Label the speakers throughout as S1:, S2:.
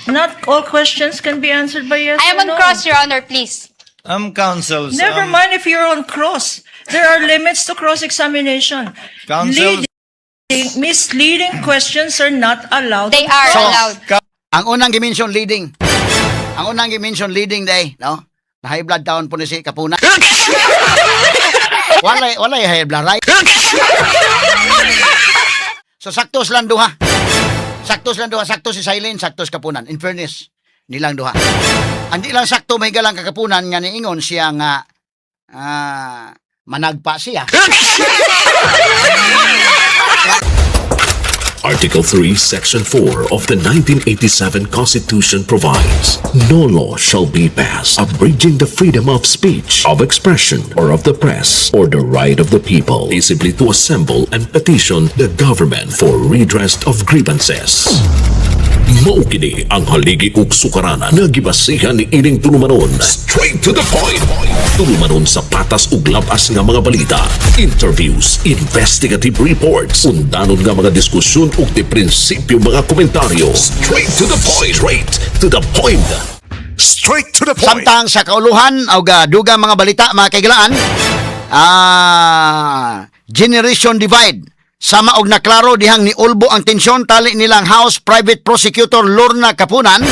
S1: Not all questions can be answered by yes
S2: I am
S1: or
S2: on
S1: no.
S2: cross, Your Honor, please.
S3: Counsels.
S1: Never mind if you're on cross. There are limits to cross-examination.
S3: Counsels.
S1: Misleading questions are not allowed.
S2: They
S1: on
S2: are
S1: cross.
S2: allowed.
S4: Ang unang gimension, leading. Ang unang gimension, leading day, no? Na high blood taon po ni si Kapunan. Walay high blood, right? So sakto silang duha. Sakto silang duha, sakto si Silent, sakto si Kapunan. In fairness, nilang duha. Andi lang sakto may galang kakapunan nga niingon siya nga managpa siya.
S5: Article 3, Section 4 of the 1987 Constitution provides, "No law shall be passed abridging the freedom of speech, of expression, or of the press, or the right of the people peaceably to assemble and petition the government for redress of grievances." Mao kini ang haligi ug sukaranan nga gibasihan ni ining tulumanon. Straight to the point. Tulumanon sa patas ug labas nga mga balita, interviews, investigative reports, undanon nga mga diskusyon ug di prinsipyo mga komentaryo. Straight to the point. Straight to the point.
S6: Straight to the point.
S4: Samtang sa kauluhan og dugang mga balita, mga kaigalaan, generation divide. Sama og naklaro dihang ni ulbo ang tensyon tali nilang House Private Prosecutor Lorna Kapunan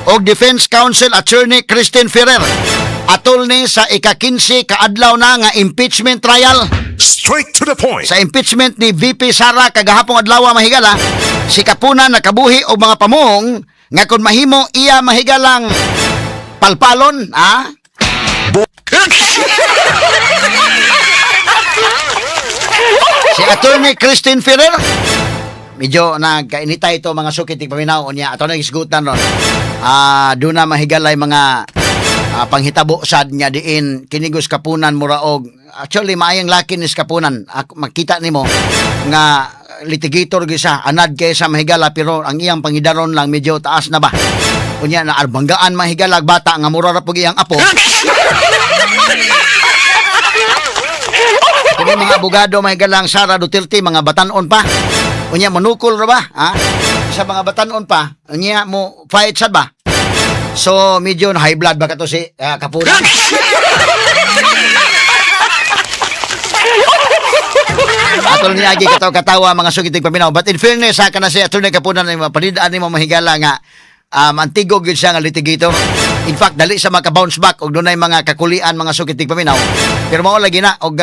S4: og Defense Counsel Attorney Christine Ferrer. Atol ni sa ika-15 kaadlaw na nga impeachment trial.
S6: Straight to the point.
S4: Sa impeachment ni VP Sara kagahapong adlaw, mahigala, si Kapunan nakabuhi og mga pamuong nga kung mahimo iya mahigalang palpalon, ah? Si Attorney Christine Ferrer, medyo nagkainita ito, mga sukit paminaw niya. Ato na isgutan ron. Doon na mahigalay mga panghitabo sad nga diin kinigos Kapunan muraog. Actually, maayang laki ni Kapunan. Ako, makita nimo nga litigator gyud siya, anad kay sa mahigala, pero ang iyang pangidaron lang medyo taas na ba. Unya na arbanggaan mahigala bata nga mura ra pug iyang apo. Kini mga abogado mahigalang Sara Duterte, mga batanon pa. Unya manukol ra ba? Ha? Sa mga batanon pa, unya mo fight sad ba? So medyo na high blood ba kato si Kapunan? Atol ni agi kataw katawa, mga sugitig paminaw. But in fairness sa kana si Attorney Kapunan ay mapanidaan nimo mahigala nga antigo gyud siya nga litigator. In fact, dali sa maka-bounce back og dunay mga kakulian, mga sugitig paminaw. Pero mao lagi na og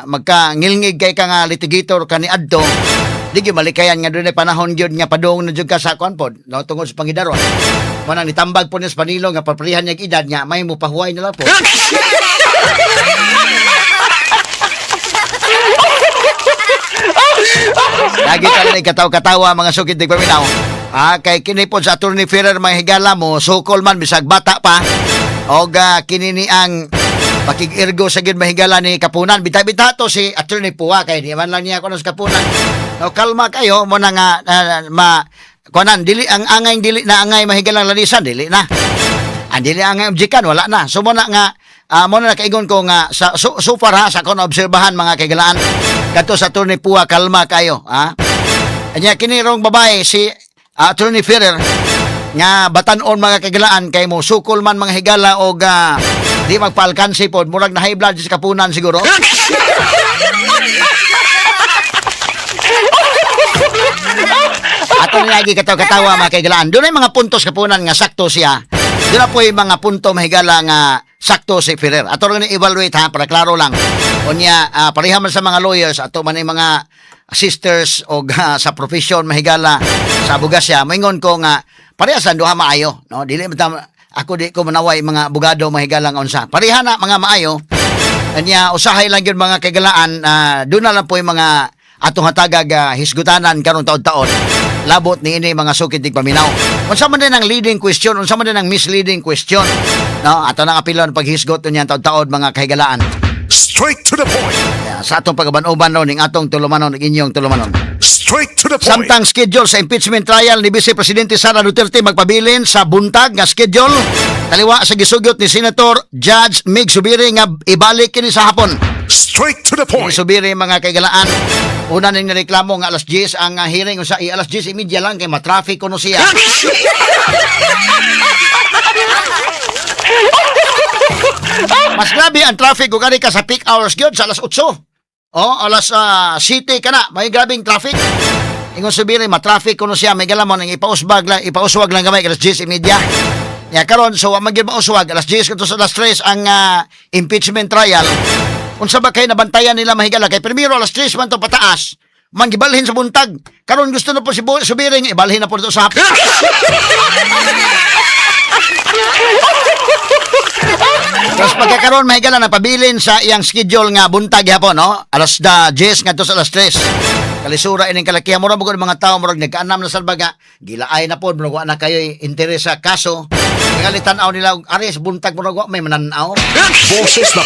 S4: magka ngilngig kay ka nga litigator kaniadto, di gyud malikayan nga dunay panahon gyud nga padung na gyud ka sa kuan pod, no, tungod sa pangidaron. Mo nang nitambag po niya sa Panilo nga paprihan niya edad nga may mo pahuway na lang po. Lagi ka lang kataw-katawa, mga sukit di paminaw. Kay kini po sa Attorney Ferrer mga higala mo, sukol man bisag bata pa. Og kini ni ang pakig-irgo sa gyud mahigala ni Kapunan. Bita-bita to si Attorney Pua kay di man lang niya kuno sa Kapunan. No, kalma kayo mo na nga ma kuanan dili ang angay, dili na angay mahigalang lanisan, dili na. Ang dili angay objekan, wala na. So mo na nga mo na nakaigon ko nga sa so far ha, sa akong obserbahan, mga kaigalaan, kadto sa Attorney Pua, kalma kayo ha. Anya kini rong babae si Attorney Ferrer nga batan-on, mga kaigalaan, kay mo sukol man mga higala og di magpaalkansi pod, murag na high blood sa Kapunan siguro. Ato ni lagi katawa-katawa, mga kaigalaan. Doon ay mga puntos Kapunan nga sakto siya. Doon na po yung mga punto mahigala nga sakto si Ferrer. Ato rin evaluate ha, para klaro lang. Unya, pareha man sa mga lawyers, ato man yung mga sisters o sa profession mahigala sa abogasya, maingon ko nga pareha sa duha maayo, no? Dili man ako, di ko manaway mga abogado mahigala nga unsa. Pareha na mga maayo. Anya usahay lang yun, mga kaigalaan, doon na lang po yung mga atong hatagag hisgutanan karon taon-taon labot ni ini, mga sukit dig paminaw, unsa man din ang leading question, unsa man din ang misleading question, no? Ato nang apilon paghisgot niyan taon-taon, mga kahigalaan.
S6: Straight to the point.
S4: Yeah, sa atong pagaban-uban no ning atong tulumanon ug inyong tulumanon.
S6: Straight to the point.
S4: Samtang schedule sa impeachment trial ni Vice Presidente Sara Duterte magpabilin sa buntag nga schedule taliwa sa gisugyot ni Senator Judge Mig Zubiri nga ibalik kini sa hapon.
S6: Straight to the
S4: Ni
S6: point.
S4: Zubiri, mga kaigalaan, Una ning nireklamo nga alas 10 ang hearing, usa i alas 10:30 lang kay ma-traffic kuno siya. Mas grabe ang traffic kung kani ka sa peak hours gyud sa alas 8. Oh, alas 7 ka na, may grabing traffic. Ingon subiri, ma-traffic kuno siya, may galamon ang ipausbag lang, ipauswag lang gamay alas 10:30. Ya karon so wa man gyud mauswag alas 10 kadto sa alas 3 ang impeachment trial. Unsa ba kay nabantayan nila, mahigala, kay primero alas 3 man to pataas. Man gibalhin sa buntag. Karon gusto na po si Subiring ibalhin na po dito sa hapon. Tapos pagkakaroon, mahigala, napabilin sa iyang schedule nga buntag hapon, no? Alas da 10 ngadto sa alas 3. Kalisura ining kalakihan mo ra mga tao murag nagkaanam na salbaga, gilaay na pod, murag wa na kayo interes sa kaso. Tingali tan-aw nila og aris buntag, murag wa may mananaw.
S6: Boses na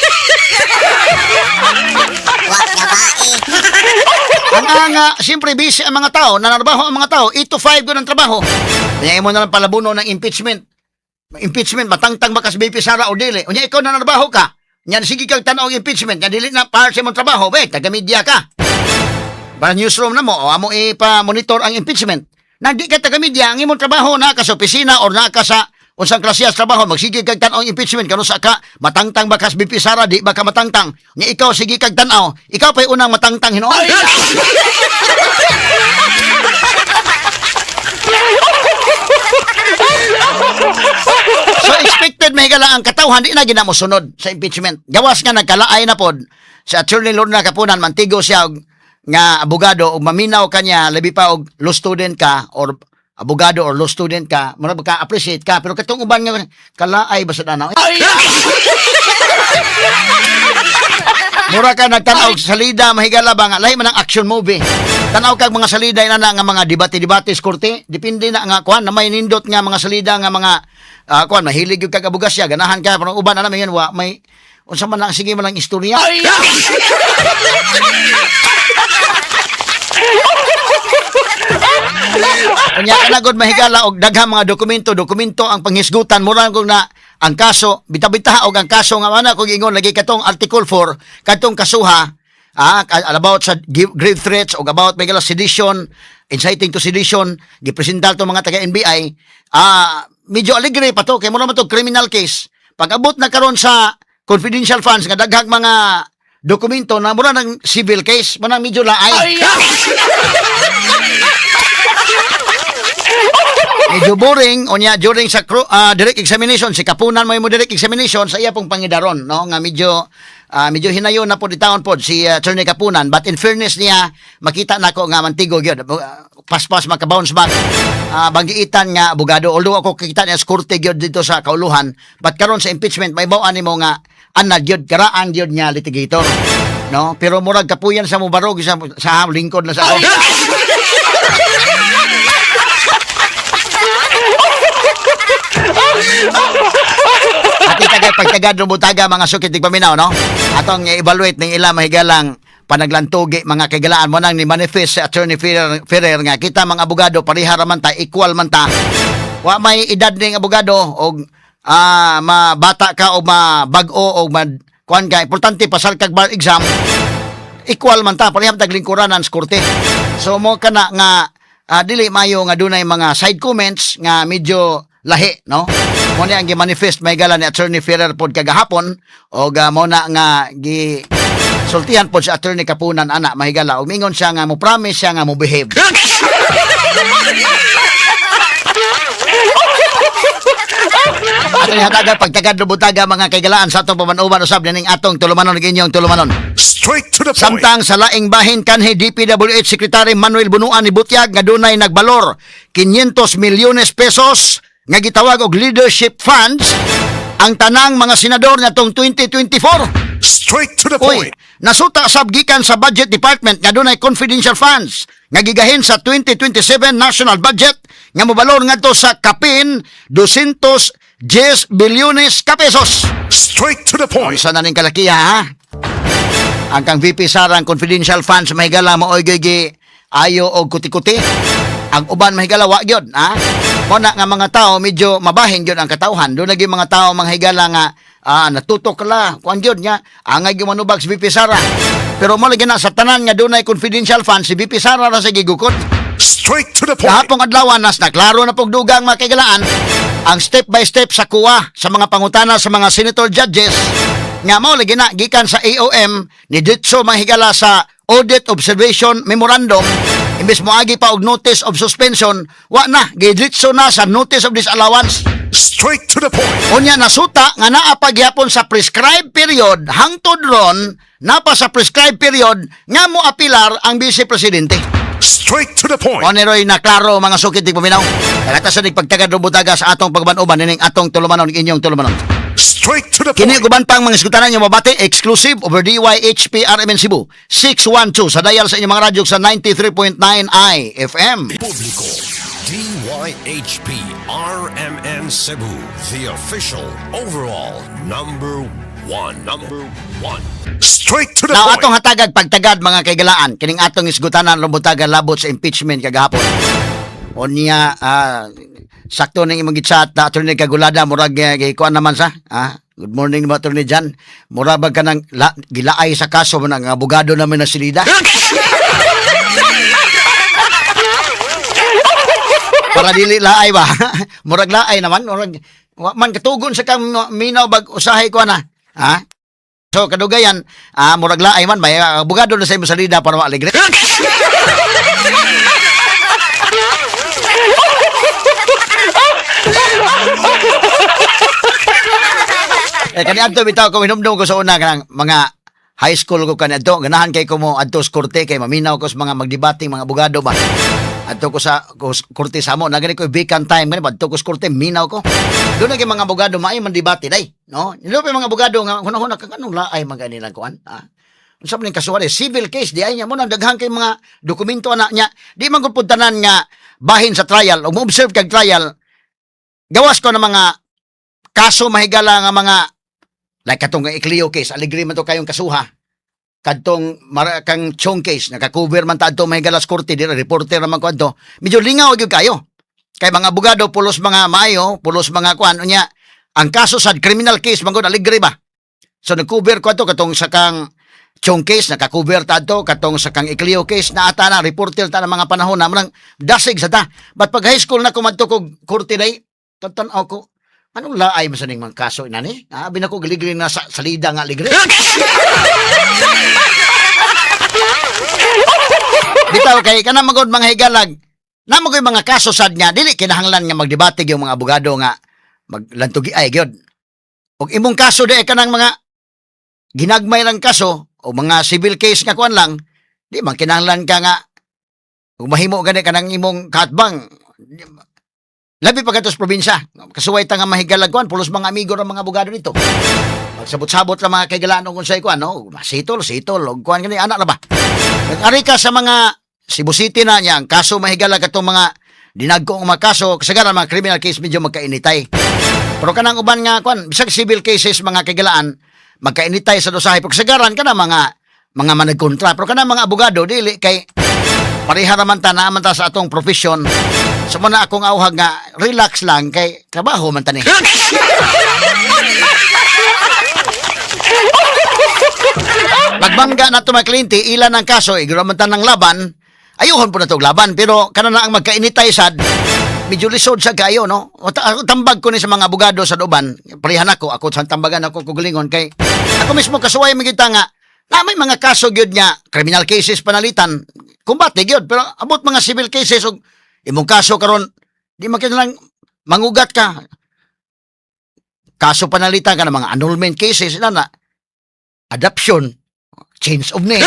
S4: Ang anga, siyempre busy ang mga tao, nanarbaho ang mga tao, 8 to 5 ko ng trabaho. Kaya imo na lang palabuno ng impeachment. Impeachment, matangtang ba ka sa VP Sara o dili? Unya ikaw nanarbaho ka. Nya sige kag tan-aw og impeachment, nya dili na para sa imong trabaho, be, taga-media ka. Para newsroom na mo, o amo ipa-monitor ang impeachment. Nang di ka taga-media, ang imong trabaho na ka sa opisina or na ka sa unsang klase sa trabaho, magsige kag tan-aw ang impeachment kano sa ka matangtang ba ka sa VP Sara, di ba ka matangtang? Nya ikaw sige kag tan-aw, ikaw pa'y unang matangtang hinuon. So expected, may higala, ang katawhan di na ginamosunod sa impeachment. Gawas nga nagkalaay na pod sa Attorney Lorna Kapunan, mantigo siya og nga abogado og maminaw kanya, labi pa og law student ka or abogado or law student ka, mura ka appreciate ka, pero katong uban nga kalaay ba sa danaw. Mura ka nagtan-aw sa salida, mahigala ba, nga lahi man ang action movie. Tan-aw kag mga salida ina na nga mga debate-debate sa korte, depende na nga kuan na may nindot nga mga salida nga mga kuan mahilig gyud kag abogasya, ganahan ka, pero uban na naman yun, wa may unsa man ang sige man ang istorya. Unya ka na gud, mahigala, og daghang mga dokumento, dokumento ang panghisgutan, mura kung na ang kaso, bita-bita og ang kaso nga mana kung ingon lagi katong Article 4, katong kasuha about sa grave threats og about, mahigala, sedition, inciting to sedition, gipresentar to mga taga NBI, medyo alegre pa to kay mura man to criminal case. Pag abot na karon sa confidential funds nga daghang mga dokumento na mura ng civil case, mura medyo laay. Medyo boring unya during sa direct examination si Kapunan mo mo direct examination sa iya pong pangidaron, no, nga medyo hinayon na pod itawon pod si Attorney Kapunan, but in fairness niya makita nako nga mantigo gyud, paspas maka bounce back, banggiitan nga abogado, although ako kita niya sa korte gyud dito sa kauluhan, but karon sa impeachment may bawaan nimo nga anad gyud, karaan gyud nga litigator, no, pero murag kapuyan sa mubarog sa lingkod na sa ako. Ati tagay pagtagad butaga, mga sukit paminaw, no? Atong evaluate ning ila, mahigalang, panaglantugi mga kagalaan mo nang ni manifest si Attorney Ferrer nga kita mga abogado pareha ra man ta, equal man ta. Wa may edad ning abogado og mabata ka o mabag-o o mad kuan ka, importante pasar kag bar exam, equal man ta, pareha man tag lingkuranan sa korte. So mo kana nga dili mayo nga dunay mga side comments nga medyo lahi, no? Mo ni ang gi-manifest, may gala, ni Attorney Ferrer pod kagahapon og mo na nga gi sultihan pod si Attorney Kapunan ana, mahigala, ug mingon siya nga mo promise siya nga mo behave. Atong hataga pagtagad butaga, mga kaigalaan, sa atong pamanuban usab nining atong tulumanon ug inyong tulumanon.
S6: Straight to the point.
S4: Samtang sa laing bahin, kanhi DPWH Secretary Manuel Bunuan ni butyag nga dunay nagbalor 500 milyones pesos nga gitawag og leadership funds ang tanang mga senador ngatong 2024.
S6: Straight to the
S4: Uy,
S6: point.
S4: nasuta sab gikan sa Budget Department nga dunay confidential funds nga gigahin sa 2027 national budget nga mobalor ngadto sa kapin 210 bilyones ka pesos.
S6: Straight to the point.
S4: Unsa na ning kalakiha, ha? Ang kang VP Sara ang confidential funds, mahigala, maoy gigi ayo og kuti-kuti. Ang uban, mahigala, wa gyud, ha? Mo na nga mga tao medyo mabahin gyud ang katawhan. Doon lagi mga tao mga higala nga natutok la kuan gyud nga angay gyud manubag si VP Sara. Pero mo lagi na sa tanan nga dunay confidential fund si VP Sara ra sa gigukot.
S6: Straight to the point.
S4: Kahapong adlaw nas naklaro na pog dugang mga kaigalaan ang step by step sa kuha sa mga pangutana sa mga senator judges nga mao lagi na gikan sa AOM ni ditso mga higala sa Audit Observation Memorandum. Imbes moagi pa og notice of suspension, wa na giditso na sa notice of disallowance.
S6: Straight to the point.
S4: Unya nasuta nga naa pa gyapon sa prescribed period hangtod ron napa sa prescribed period nga mo apilar ang vice presidente.
S6: Straight to the point.
S4: Oneroy na klaro mga sukit di paminaw. Kagata sa pagtagad butaga sa atong pagban-uban nining atong tulumanon inyong tulumanon.
S6: Straight to the
S4: Kini
S6: point.
S4: guban pang mga iskutanan nyo mabati exclusive over DYHP RMN Cebu 612 sa dial sa inyong mga radyo sa 93.9 IFM.
S2: Publiko. DYHP RMN Cebu, the official overall number one. Number one.
S6: Straight to the
S4: Now
S6: point.
S4: atong hatagag pagtagad mga kaigalaan kining atong isgutanan butaga labot sa impeachment kagahapon. Unya sakto ning imong gichat na Attorney Kagulada murag gikuan naman sa good morning ba Attorney Jan, mura ba kanang gilaay sa kaso man ang abogado namin na silida. Para dili laay ba, murag laay naman, murag wa man katugon sa kang minaw bag usahay ko na ha. So kadugayan, murag laay man may abogado na sa imong salida para maaligre. Eh kani adto bitaw ko hinumdum ko sa una kanang mga high school ko kani adto ganahan kay ko mo adto sa korte kay maminaw ko sa mga magdebating mga abogado ba. Adto ko sa korte sa amo na gani ko vacant time gani adto ko sa korte minaw ko. Doon na kay mga abogado maay man debate day, no? Nilo pa yung mga abogado nga hunahuna kang anong laay man gani lang kuan, ha? Unsa man ning kasuhan eh, civil case di ay niya mo nang daghan kay mga dokumento ana niya. Di man gud pud tanan nga bahin sa trial o mo-observe kag trial gawas ko ng mga kaso mahigala nga mga like katong Ecleo case, aligri man to kayong kasuha. Kadtong kang Chong case, naka-cover man ta adto mahigala sa korte, di reporter naman ko adto. Medyo lingaw gyud kayo. Kay mga abogado pulos mga maayo, pulos mga kuan unya. Ang kaso sa criminal case man gud aligri ba. So nag-cover ko adto katong sa kang Chong case naka-cover ta adto katong sa kang Ecleo case na ata na reporter ta ng mga panahon na manang dasig sa ta. But pag high school na kumadto ko korte day, tan-tanaw ko anong laay man sa ning mga kaso inani? Ah, abi na ko galigri na sa salida nga aligre. Bitaw kay kana magod mga higalag. Namo ko'y mga kaso sad nga dili kinahanglan nga magdebate yung mga abogado nga maglantugi ay gyud. Og imong kaso di kanang mga ginagmay lang kaso o mga civil case nga kuan lang, di man kinahanglan ka nga ug mahimo gani kanang imong katbang. Labi pa kadto sa probinsya. Kasuway ta nga mahigalag kuan pulos mga amigo ra mga abogado dito. Magsabot-sabot lang mga kaigalaan og unsay kuan no. Sitol, sitol og kuan gani anak ra ba. Nag-ari ka sa mga Cebu City na niya, ang kaso mahigalag katong mga dinagko ang mga kaso, kasagaran mga criminal case medyo magkainitay. Pero kanang uban nga kuan, bisag civil cases mga kaigalaan, magkainitay sa dosahay pero kasagaran kana mga managkontra. Pero kanang mga abogado dili kay pareha raman ta naa man ta sa atong profession. So mo na akong auhag nga relax lang kay trabaho man ta ni. Pagbangga na ito mga kliyente, ilan ang kaso, igro man ta ng laban, ayuhon po na itong laban, pero kana na ang magkainitay sad, medyo lisod sa kayo, no? O, ako, tambag ko ni sa mga abogado sa duban, parehan ako, ako sa tambagan ako kugulingon, kay ako mismo kasuway magita nga, na may mga kaso gyud nga, criminal cases panalitan, kumbate gyud, pero abot mga civil cases, og imong kaso karon di man lang mangugat ka, kaso panalitan ka ng mga annulment cases, ina na, adoption, change of name.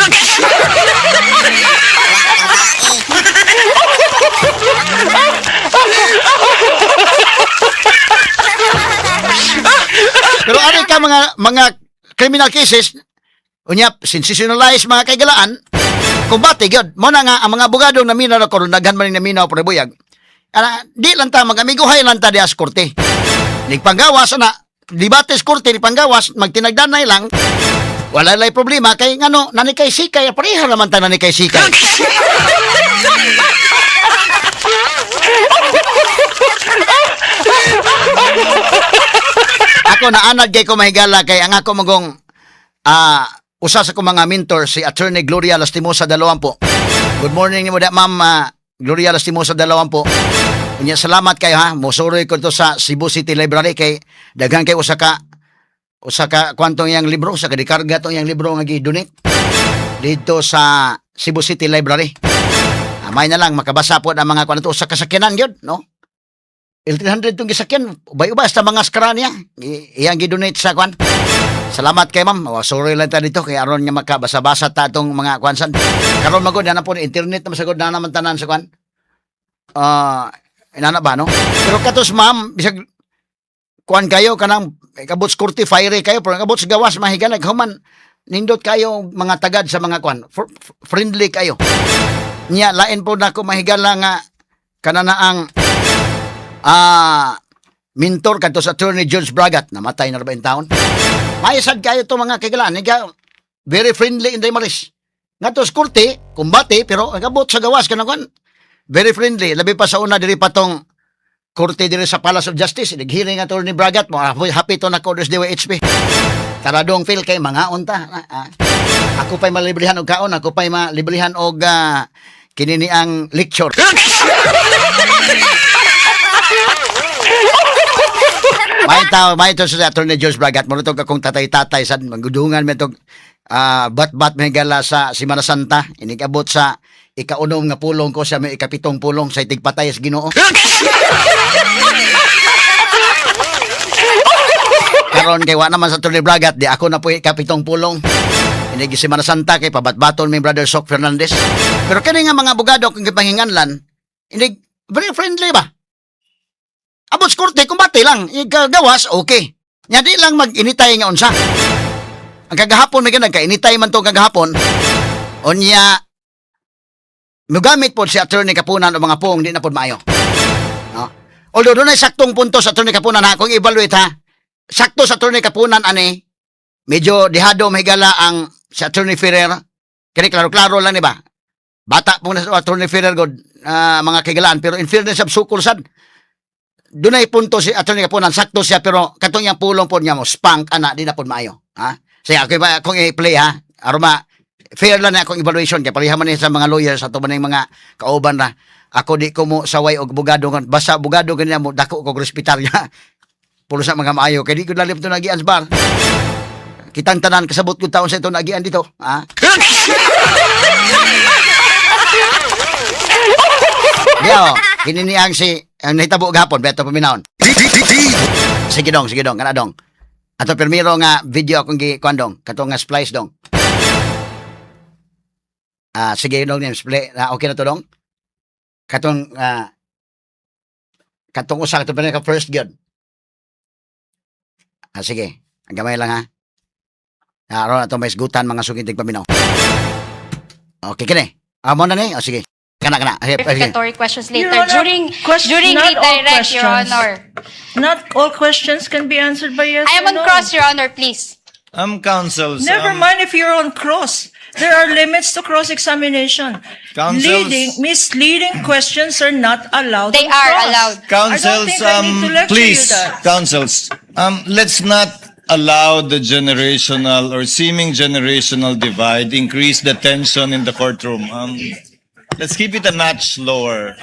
S4: Pero ari ka mga criminal cases, unya sensationalize mga kaigalaan, kumbate gyud. Mo na nga ang mga abogado naminaw na karon daghan man ni naminaw pre buyag. Ana, di lang ta mag-amigohay lang ta diha sa korte. Nigpanggawas ana, debate sa korte nigpanggawas, magtinagdanay lang. Wala lay problema kay ngano nanikay sikay pareha naman ta nanikay sikay. Ako naanad kay ko, mahigala, kay ang ako magong usa sa akong mga mentor si Attorney Gloria Lastimosa Dalawampo. Good morning nimo da, Ma'am Gloria Lastimosa Dalawampo. Unya salamat kayo ha. Mosuroy ko to sa Cebu City Library kay daghan kay usa ka kwantong iyang libro, usa ka dikarga tong iyang libro nga gi-donate dito sa Cebu City Library. Amay na lang makabasa po ang mga kwan to usa ka sakyanan gyud, no? L300 tong gisakyan, ubay-ubay sa mga skra niya. Iyang gi-donate sa kwan. Salamat kay ma'am. Oh, sorry lang ta dito kay aron nga makabasa-basa ta tong mga kwan san. Karon magod na po internet na masagod na naman tanan sa kwan. Inana ba, no? Pero katos, ma'am, bisag kuan kayo kanang kabot sa korte fiery kayo, pero kabot sa gawas, mahigala, human nindot kayo mga tagad sa mga kwan. Friendly kayo. Nya lain po nako, mahigala, nga kanana ang mentor kadto sa Attorney George Bragat, namatay na ba taon. Maisad kayo to mga kagalaan, ikaw very friendly Inday Maris. Ngadto sa korte, kumbate, pero ang abot sa gawas kanang kwan, very friendly. Labi pa sa una diri pa tong korte diri sa Palace of Justice, naghearing Attorney Bragat mo, happy to nako des DYHP. Tara dong, feel kay mga unta. Ako pa'y malibrihan og kaon, ako pa'y malibrihan og kinini ang lecture. May tao, may ito sa Attorney George Bragat. Muna itong akong tatay-tatay sa magudungan may itong bat-bat may gala sa Semana Santa. Inikabot sa ikaunom nga pulong ko sa may ikapitong pulong sa itigpatay sa Ginoo. Karon kay wa naman sa Attorney Bragat, di ako na po ikapitong pulong. Inig Semana Santa kay pabatbaton may Brother Sok Fernandez. Pero kani nga mga abogado kung gipanginganlan, inig very friendly ba? Abot sa korte, kumbate lang. Ikagawas, okay. Nya di lang mag-initay nga unsa. Ang kagahapon may ganag, kainitay man to kagahapon. Unya, mugamit po si Attorney Kapunan o mga pong di na po maayo. No? Although doon ay saktong punto sa Attorney Kapunan ha, kung evaluate ha, sakto sa Attorney Kapunan ani, medyo dihado mahigala ang si Attorney Ferrer. Kini klaro-klaro lang, di ba? Bata po na sa Attorney Ferrer god mga kigalaan, pero in fairness of sukol sad, dunay punto si Attorney Kapunan, sakto siya, pero katong iyang pulong po niya mo spank ana di na po maayo ha. Sige, ako ba akong i-play ha, aron ma fair lang na akong evaluation kay pareha man ni sa mga lawyers ato man ning mga kauban ra. Ako di ko mo saway og abogado nga basta abogado ganyan mo dako ko respetar niya. Pulo sa mga maayo kay di ko lalim to nagian sa bar. Kitang tanan kasabot ko taon sa ito nagian dito ha. Yo, kini ni ang si ang nahitabo gahapon beto paminawon. Sige dong, sige dong, kana dong. Ato pirmiro nga video akong gi kuan dong, kato nga splice dong. Sige dong, nim split na okay na to dong. Katong katong usa kato ka first gyud. Sige. Ang gamay lang ha. Aron ato may isgutan mga sugintig paminaw. Okay kini. Mo na ni. Oh, sige. Kana kana. Sige, sige.
S7: Clarificatory questions
S1: Your
S7: later.
S1: Honor,
S7: During
S1: not all
S7: redirect, Your
S1: questions.
S7: Honor.
S1: Not all questions can be answered by yes
S7: I am
S1: or
S7: on
S1: no.
S7: cross, Your Honor, please.
S3: Counsels.
S1: Never mind if you're on cross. There are limits to cross-examination.
S3: Counsels-
S1: Misleading questions are not allowed
S7: They
S1: on
S7: are
S1: cross.
S7: allowed.
S1: I don't
S3: Counsels,
S1: think I need to lecture
S3: please,
S1: you that.
S3: counsels, let's not allow the generational or seeming generational divide increase the tension in the courtroom. Let's keep it a notch lower.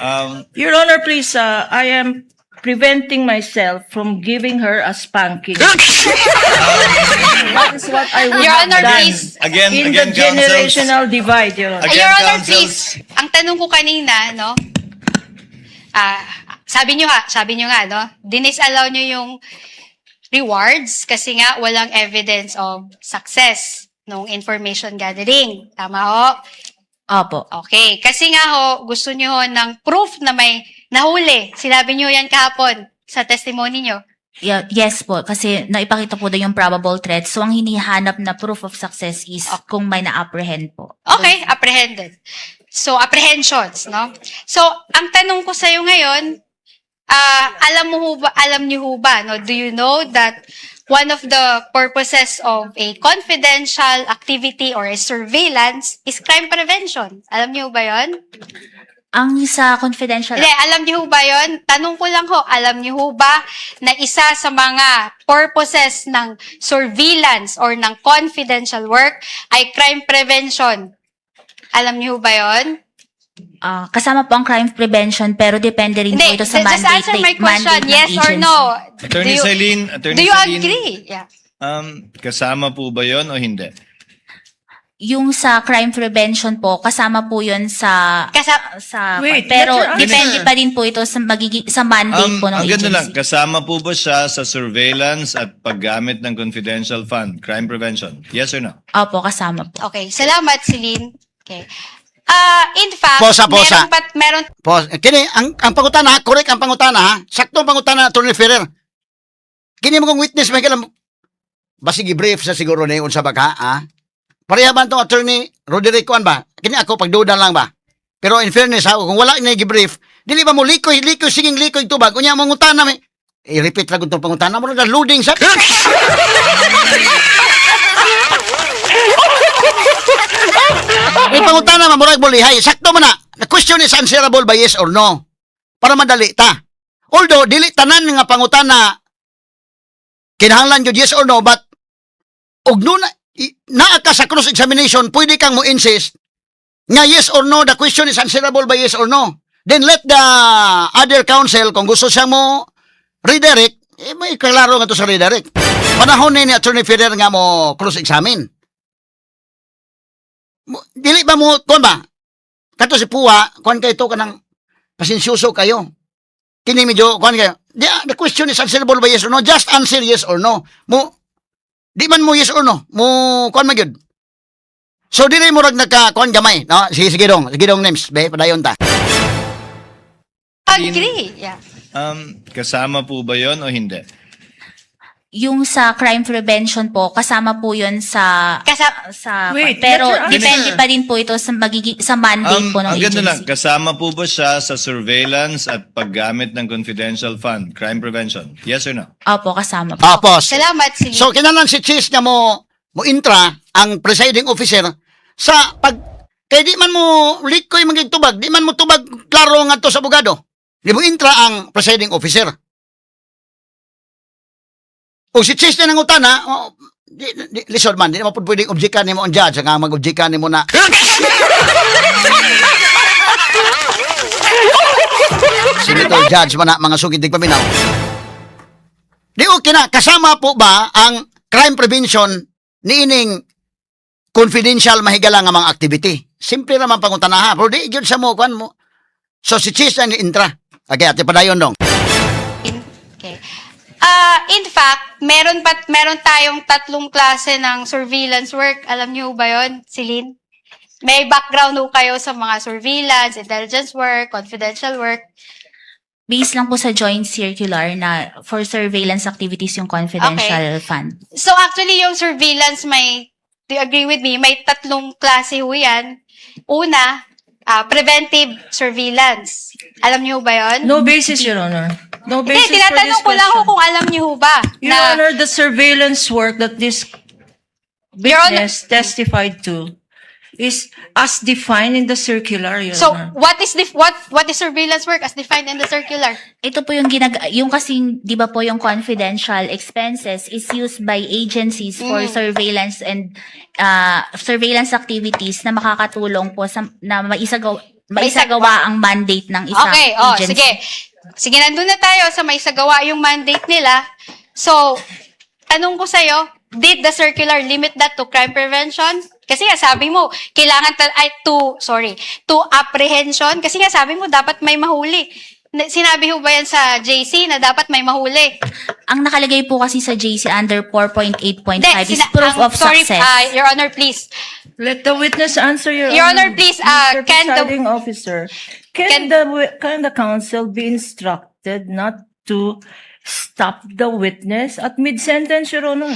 S1: Your Honor, please, I am preventing myself from giving her a spanking. That is what I would
S7: Your
S1: have
S7: Honor,
S1: done
S7: please.
S3: Again,
S1: in
S3: again,
S1: the
S3: counsels.
S1: generational divide, Your Honor.
S3: Again,
S7: Your Honor,
S3: counsels.
S7: please. Ang tanong ko kanina, no? Sabi nyo nga, no? Dinisallow nyo yung rewards kasi nga walang evidence of success nung information gathering. Tama ho?
S8: Opo.
S7: Okay. Kasi nga ho, gusto nyo ho ng proof na may nahuli. Sinabi nyo yan kahapon sa testimony nyo.
S8: Yeah, yes po, kasi naipakita po doon yung probable threat. So, ang hinihanap na proof of success is kung may na-apprehend po.
S7: Okay, apprehended. So, apprehensions, no? So, ang tanong ko sa'yo ngayon, alam niyo ho ba, no? Do you know that one of the purposes of a confidential activity or a surveillance is crime prevention? Alam niyo ba 'yon?
S8: Ang sa confidential
S7: Hindi, alam niyo ho ba yun? Tanong ko lang ho, alam niyo ho ba na isa sa mga purposes ng surveillance or ng confidential work ay crime prevention? Alam niyo ho ba yun?
S8: Ah, kasama po ang crime prevention, pero depende rin po
S7: Hindi,
S8: ito sa
S7: just
S8: mandate,
S7: answer my question,
S8: mandate ng
S7: yes or
S8: agency.
S7: no?
S3: Attorney Celine, Attorney
S7: Do you
S3: Celine,
S7: agree? Yeah.
S3: Kasama po ba yon o hindi?
S8: Yung sa crime prevention po, kasama po yun sa sa
S1: Wait,
S8: pero
S1: let her answer.
S8: depende pa rin po ito sa magiging sa mandate po ng
S3: Ang
S8: agency.
S3: ganda lang, kasama po ba siya sa surveillance at paggamit ng confidential fund, crime prevention? Yes or no?
S8: Opo, kasama po.
S7: Okay, salamat, Celine. Okay. Ah, in fact,
S4: Posa, posa.
S7: meron
S4: Pos, kini ang pangutana, correct ang pangutana ha. Sakto ang pangutana, Attorney Ferrer. Kini mo kong witness may kalam basig i-brief sa siguro ni unsa ba ka ha? Pareha ba itong Attorney Roderick kuan ba? Kini ako pagduda lang ba? Pero in fairness ha, kung wala ni gi-brief, dili ba mo likoy likoy siging likoy tubag unya mangutana may i-repeat ra gud tong pangutana mo ra loading sa. May pangutana man murag bulihay. Sakto man na. The question is answerable by yes or no. Para madali ta. Although dili tanan nga pangutana kinahanglan jud yes or no, but og nuna naa ka sa cross examination, pwede kang mo insist nga yes or no, the question is answerable by yes or no. Then let the other counsel, kung gusto siya mo redirect, eh, may klaro nga to sa redirect. Panahon ni Attorney Ferrer nga mo cross examine. Dili ba mo kuan ba? Kato si Puwa, kuan kay to kanang pasensyoso kayo. Kini medyo kuan kayo. The question is answerable by yes or no. Just answer yes or no. Mo di man mo yes or no. Mo kuan man gyud. So dili mo rag nagka kuan gamay, no? Sige, sige dong, sige dong names, be padayon ta.
S7: Agree. Yeah.
S3: Kasama po ba yon o hindi?
S8: Yung sa crime prevention po, kasama po yun sa sa
S1: Wait,
S8: pero
S1: let her answer.
S8: depende pa rin po ito sa magiging sa mandate po ng
S3: Ang ganda
S8: agency.
S3: lang, kasama po ba siya sa surveillance at paggamit ng confidential fund, crime prevention? Yes or no?
S8: Opo, kasama po.
S4: Ah, pause.
S7: Salamat, Celine.
S4: So kinahanglan si Chis nga mo intra ang presiding officer sa pag kay di man mo likoy magig tubag, di man mo tubag klaro ngadto sa abogado. Di mo intra ang presiding officer. O si Chis na nangutana, oh, di, lisod man, di naman po pwedeng objekan nimo ang judge, nga mag-objekan nimo na. Senator judge man na mga sugid paminaw. Di okay na, kasama po ba ang crime prevention niining confidential mahigala nga mga activity? Simple naman pangutana ha, pero di gyud sa mo kuan mo. So si Chis ang intra. Okay, ate padayon dong.
S7: Okay. Ah, in fact, meron tayong tatlong klase ng surveillance work. Alam niyo ba 'yon, Celine? May background ho kayo sa mga surveillance, intelligence work, confidential work.
S8: Based lang po sa joint circular na for surveillance activities yung confidential fund.
S7: So actually, yung surveillance may, do you agree with me, may tatlong klase ho yan. Una, preventive surveillance. Alam niyo ba 'yon?
S1: No basis, Your Honor. No
S7: Hindi,
S1: basis for this
S7: tinatanong ko lang ho
S1: question.
S7: kung alam niyo ho ba
S1: Your
S7: na
S1: Honor, the surveillance work that this
S7: Your Honor-
S1: witness testified to is as defined in the circular, Your
S7: So,
S1: Honor.
S7: what is surveillance work as defined in the circular?
S8: Ito po yung yung kasing, 'di ba po, yung confidential expenses is used by agencies for surveillance and surveillance activities na makakatulong po sa na maisagawa ang mandate ng isang
S7: Okay, oh,
S8: agency.
S7: sige. Sige, nandun na tayo sa may sagawa yung mandate nila. So, tanong ko sa'yo, did the circular limit that to crime prevention? Kasi nga sabi mo, kailangan ay, to, sorry, to apprehension. Kasi nga sabi mo, dapat may mahuli. Sinabi ho ba yan sa JC na dapat may mahuli?
S8: Ang nakalagay po kasi sa JC under 4.8.5
S7: Hindi,
S8: is proof of
S7: sorry,
S8: success.
S7: Your Honor, please.
S1: Let the witness answer, Your
S7: Your Honor, please,
S1: Mr.
S7: can the
S1: Presiding Officer, can the counsel be instructed not to stop the witness at mid-sentence, Your Honor?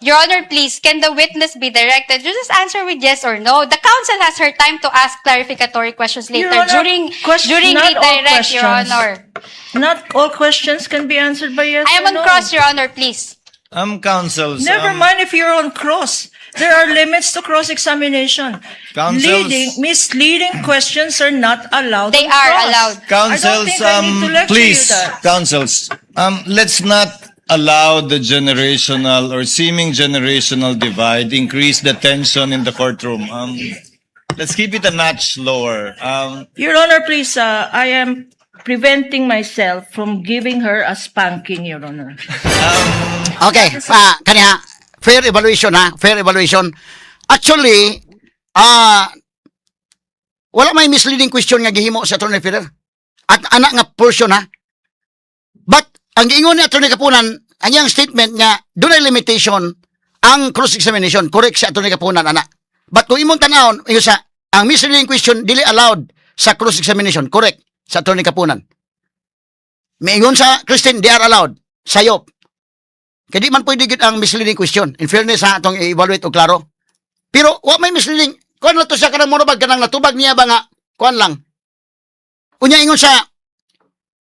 S7: Your Honor, please, can the witness be directed? You just answer with yes or no. The counsel has her time to ask clarificatory questions later
S1: Your Honor,
S7: during during
S1: not all
S7: redirect, Your
S1: questions.
S7: Honor.
S1: Not all questions can be answered by yes
S7: I am
S1: or
S7: on
S1: no.
S7: cross, Your Honor, please.
S3: Counsels,
S1: Never mind if you're on cross. There are limits to cross-examination.
S3: Counsels-
S1: Leading, misleading questions are not allowed
S7: They
S1: on
S7: are
S1: cross.
S7: allowed.
S1: I don't
S3: Counsels,
S1: think I need to lecture
S3: please,
S1: you that.
S3: counsels, let's not allow the generational or seeming generational divide increase the tension in the courtroom. Let's keep it a notch lower.
S1: Your Honor, please, I am preventing myself from giving her a spanking, Your Honor.
S4: Okay, kaniya, fair evaluation ha, fair evaluation. Actually, wala may misleading question nga gihimo sa Attorney Ferrer. At anak nga portion ha. But ang giingon ni Attorney Kapunan, ang iyang statement nga dunay limitation ang cross-examination. Correct si Attorney Kapunan ana. But kung imong tan-awon, ingon sa ang misleading question dili allowed sa cross-examination. Correct sa Attorney Kapunan. Miingon sa Christine, they are allowed. Sayop. Kaya di man pwede gyud ang misleading question. In fairness ha, atong i-evaluate og klaro. Pero wa may misleading. Kuan lang to siya kanang monobag kanang natubag niya ba nga kuan lang. Unya ingon sa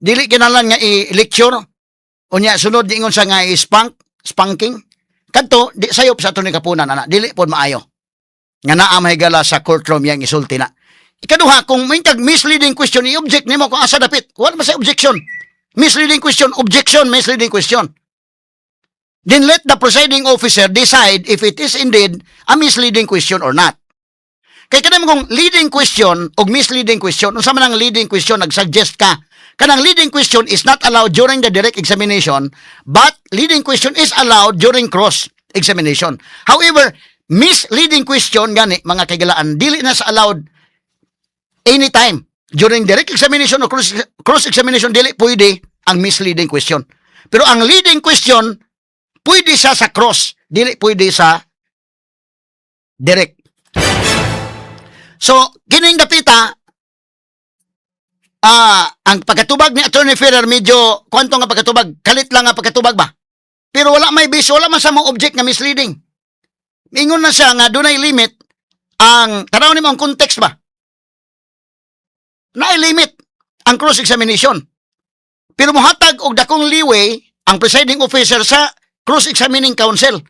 S4: dili kinahanglan nga i-lecture. Unya sunod ingon sa nga i-spank, spanking. Kadto di sayop sa ato ni Kapunan ana, dili pod maayo. Nga naa mahigala sa courtroom yang isulti na. Ikaduha, kung may kag misleading question, i-object nimo kung asa dapit. Wala ba sa objection? Misleading question, objection, misleading question. Then let the presiding officer decide if it is indeed a misleading question or not. Kay kanang kung leading question o misleading question, unsa man ang leading question, nag-suggest ka. Kanang leading question is not allowed during the direct examination, but leading question is allowed during cross examination. However, misleading question gani mga kahigalaan, dili na sa allowed anytime during direct examination o cross examination, dili pwede ang misleading question. Pero ang leading question pwede siya sa cross, dili pwede sa direct. So, kining dapita, ang pagkatubag ni Attorney Ferrer medyo kwanto nga pagkatubag, kalit lang nga pagkatubag ba? Pero wala may base, wala man sa mga object nga misleading. Ingon na siya nga dunay limit ang tanaw nimo ang context ba? Naay limit ang cross-examination. Pero mohatag og dakong leeway ang presiding officer sa cross-examining counsel.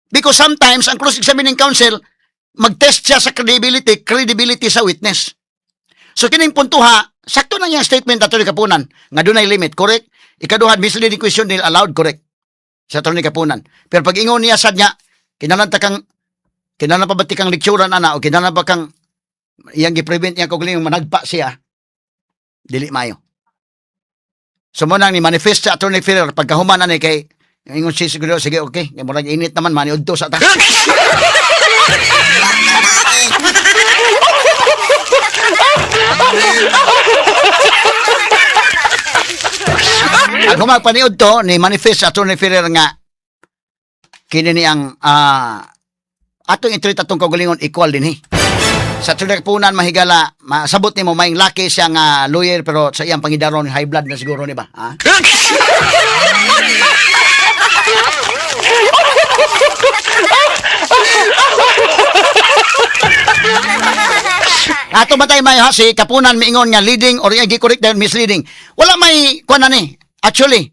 S4: Because sometimes ang cross-examining counsel mag-test siya sa credibility sa witness. So kining puntuha, sakto na niyang statement, Atty. Kapunan nga dunay limit, correct? Ikaduha, misleading question nil allowed, correct? Sa Atty. Kapunan. Pero pag ingon niya sad niya, kinahanglan ta kang kinahanglan pa ba ti kang lekturan ana o kinahanglan pa kang iyang gi-prevent niya kog managpa siya, dili maayo. So mo nang ni manifest sa Attorney Ferrer pagkahuman na ni kay ingon siya siguro, sige, okay, kay murag init naman maniudto sa ta. Ang humag paniud to ni manifest sa Attorney Ferrer nga kini ni ang atong i-treat atong kaugalingon equal din eh. Sa Attorney Kapunan mahigala, masabot nimo maing laki siya nga lawyer pero sa iyang pangidaron high blood na siguro ni ba? Ha? Ato ba tayo may ha, si Kapunan miingon nga leading or yung correct dahil misleading. Wala may kuan na ni. Actually,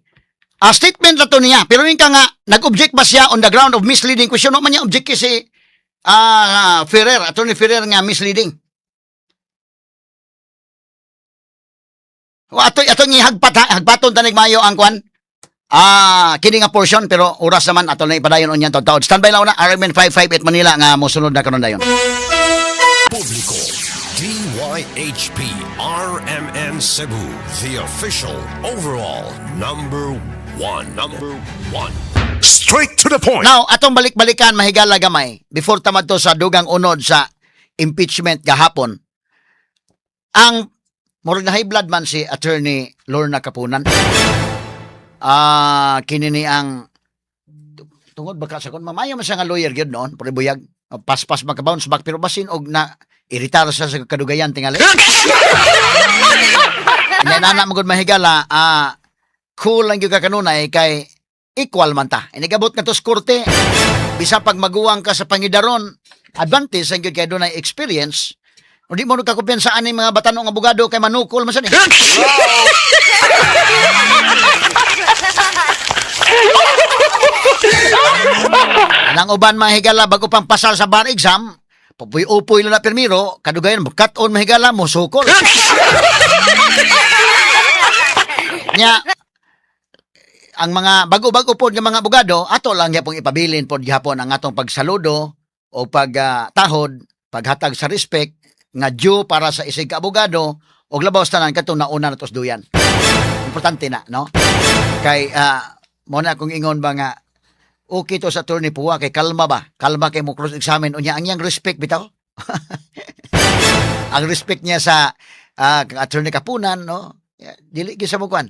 S4: a statement na to niya. Pero yun ka nga, nag-object ba siya on the ground of misleading question? No man niya object si Ferrer, Attorney Ferrer nga misleading. O ato ato ngihagpat ha, hagpaton tanig mayo ang kuan. Kini nga portion pero oras naman ato na ipadayon unya taud. Standby lang una RMN 558 Manila nga mosunod na karon dayon.
S2: Publiko, DYHP RMN Cebu, the official overall number one. Number one.
S6: Straight to the point.
S4: Now, atong balik-balikan mahigala gamay before tamad to sa dugang unod sa impeachment gahapon. Ang murag na high blood man si Attorney Lorna Kapunan. Kini ni ang tungod baka sa kon mamayo man siya nga lawyer gyud noon, pero buyag paspas maka-bounce back pero basin og na iritar siya sa kadugayan tingali. Nya nana mo gud mahigala, cool lang gyud ka kanunay kay equal man ta. Inigabot nga to sa korte, bisa pag maguwang ka sa pangidaron, advantage ang gyud kay dunay experience. Hindi mo nagkakumpiyansaan ni mga batanong abogado kay manukol man sa ni. Kanang uban, mga higala, bago pang pasar sa bar exam, pupuy-upoy lang na pirmiro, kadugayan, cut-on, mahigala mo, sukol. Nya, ang mga bago-bago pod nga mga abogado, ato lang gyapon ipabilin pod gihapon ang atong pagsaludo o pagtahod, paghatag sa respect nga due para sa isig ka abogado og labaw sa tanan katong nauna na duyan. Importante na, no? Kay mo na akong ingon ba nga okay to sa Attorney Pua kay kalma ba? Kalma kay mo cross examine unya ang iyang respect bitaw. Ang respect niya sa Attorney Kapunan, no? Yeah, dili gyud sa mo kuan.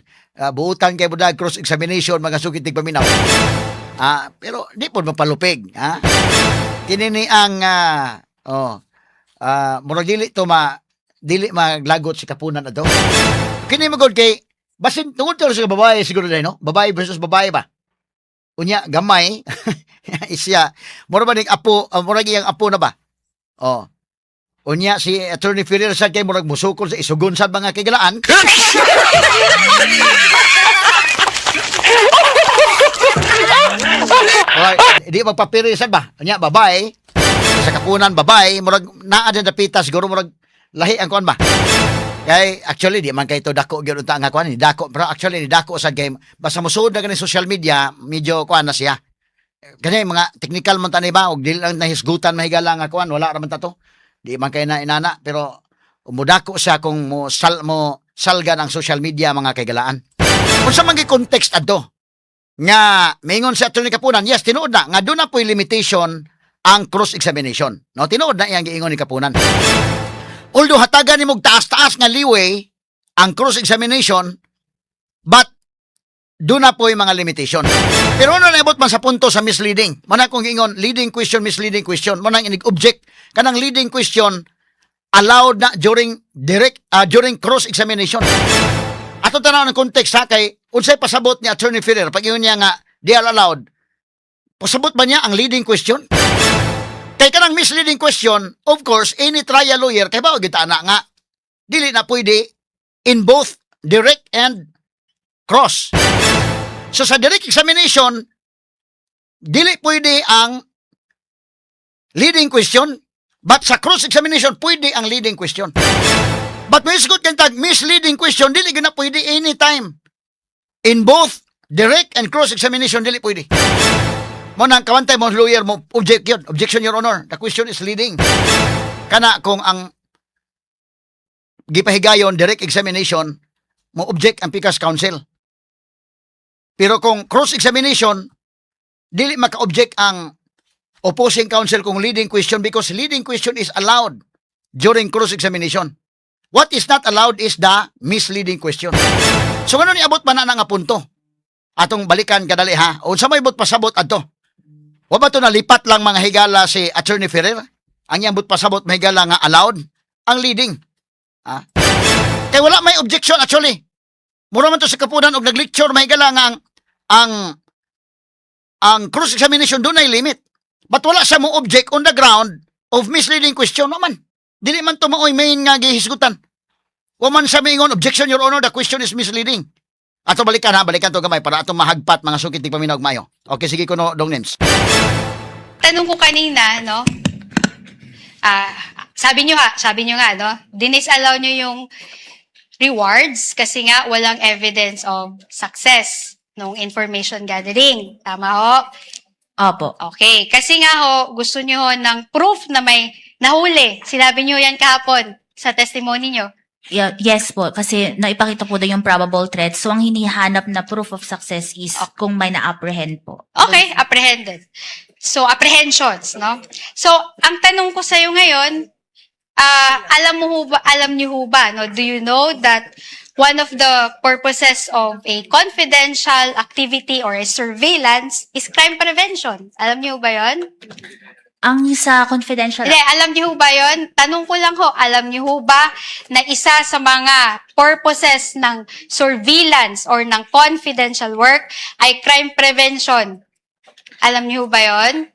S4: Buutan kay budag cross examination, mga sukit paminaw. Pero di pod mapalupig, ha? Kini ni ang oh murag dili to ma dili maglagot si Kapunan ato. Kini magod kay basin tungod to sa babae siguro dai, no? Babae versus babae ba? Unya gamay isya mura ba ning apo, murag iyang apo na ba? Oh. Unya si Attorney Ferrer sad kay murag musukol sa isugon sad mga kigalaan. Alright, di magpapiri sad ba? Unya babae sa Kapunan, babae, murag naa din dapita siguro, murag lahi ang kuan ba? Kay actually di man kay to dako gyud unta nga kuan ni dako, pero actually ni dako sad kay basta mosuod na gani social media, medyo kuan na siya. Kani mga technical man tani ba og dili lang nahisgutan, mahigala nga kuan, wala ra man ta to. Di man kay na inana, pero mudako siya kung mo salgan ang social media, mga kaigalaan. Unsa man gi context adto nga mingon si Attorney Kapunan? Yes, tinuod na nga doon na po'y limitation ang cross examination, no? Tinuod na iyang giingon ni Kapunan. Although hatagan nimo og taas-taas nga leeway ang cross examination, but doon na po yung mga limitation. Pero ano naibot man sa punto sa misleading? Mao na kung ingon, leading question, misleading question. Mao nang inig-object. Kanang leading question, allowed na during direct, during cross-examination. Ato tanaw ng context ha, kay unsay pasabot ni Attorney Ferrer pag ingon niya nga they are allowed? Pasabot ba niya ang leading question? Kay kanang misleading question, of course, any trial lawyer kay ba gyud na nga dili na pwede in both direct and cross. So sa direct examination, dili pwede ang leading question, but sa cross examination pwede ang leading question. But may isgot kang tag misleading question, dili gyud na pwede anytime. In both direct and cross examination, dili pwede. Mao nang kawantay mo lawyer mo object yun. "Objection, Your Honor. The question is leading." Kana kung ang gipahigayon direct examination, mo object ang pikas counsel. Pero kung cross examination, dili maka-object ang opposing counsel kung leading question because leading question is allowed during cross examination. What is not allowed is the misleading question. So ano ni abot pa na nga punto? Atong balikan kadali ha. Unsa may but pasabot adto? Wa ba to nalipat lang, mga higala, si Attorney Ferrer? Ang iyang but pasabot, mga higala, nga allowed ang leading. Ha? Kay wala may objection actually. Mura man to sa Kapunan og naglecture, mga higala, nga ang cross examination doon ay limit. But wala siya mo object on the ground of misleading question naman. Dili man to maoy main nga gihisgutan. Wa man siya maingon, "Objection, Your Honor, the question is misleading." Ato balikan ha, balikan to gamay para atong mahagpat, mga sukit paminaw mayo. Okay, sige kuno, Dong Nims.
S7: Tanong ko kanina, no? Sabi nyo nga, no? Dinisallow nyo yung rewards kasi nga walang evidence of success nung information gathering. Tama ho?
S8: Opo.
S7: Okay. Kasi nga ho, gusto nyo ho ng proof na may nahuli. Sinabi nyo yan kahapon sa testimony nyo.
S8: Yeah, yes po, kasi naipakita po doon yung probable threat. So, ang hinihanap na proof of success is kung may na-apprehend po.
S7: Okay, apprehended. So, apprehensions, no? So, ang tanong ko sa'yo ngayon, alam mo ho ba, alam niyo ho ba, no? Do you know that one of the purposes of a confidential activity or a surveillance is crime prevention? Alam niyo ho ba 'yon?
S8: Ang sa confidential
S7: Hindi, alam niyo ho ba 'yon? Tanong ko lang ho, alam niyo ho ba na isa sa mga purposes ng surveillance or ng confidential work ay crime prevention? Alam niyo ho ba 'yon?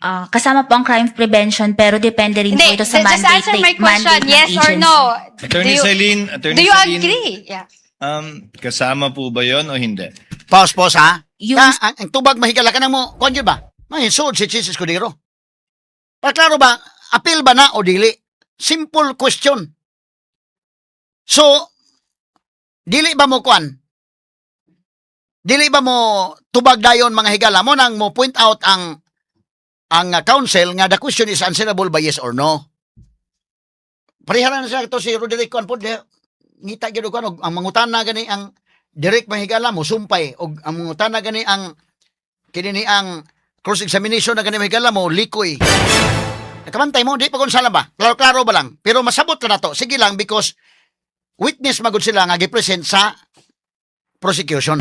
S8: Kasama po ang crime prevention pero depende rin po
S7: Hindi,
S8: ito sa
S7: just
S8: mandate,
S7: answer my question.
S8: mandate ng
S7: Yes or
S8: agency.
S7: no?
S3: Attorney Celine, Attorney
S7: Do you
S3: Celine,
S7: agree? Yeah.
S3: Kasama po ba yon o hindi?
S4: Pause, pause ha.
S8: Yung-
S4: Ka, ang tubag mahigala ka na mo, kuan yun ba? Mahisuod si Chiz Escudero. Para klaro ba, appeal ba na o dili? Simple question. So, dili ba mo kuan? Dili ba mo tubag dayon, mga higala mo, nang mo point out ang counsel nga the question is answerable by yes or no? Pareha na siya to si Roderick kuan pod, ngita gyud og kuan og ang mangutana gani ang direct, mga higala, mo sumpay og ang mangutana gani ang kini ni ang cross examination na gani, mga higala, mo likoy. Nakamantay mo, di pa kung sala ba? Klaro-klaro ba lang? Pero masabot ka na to. Sige lang, because witness magud sila nga gi-present sa prosecution.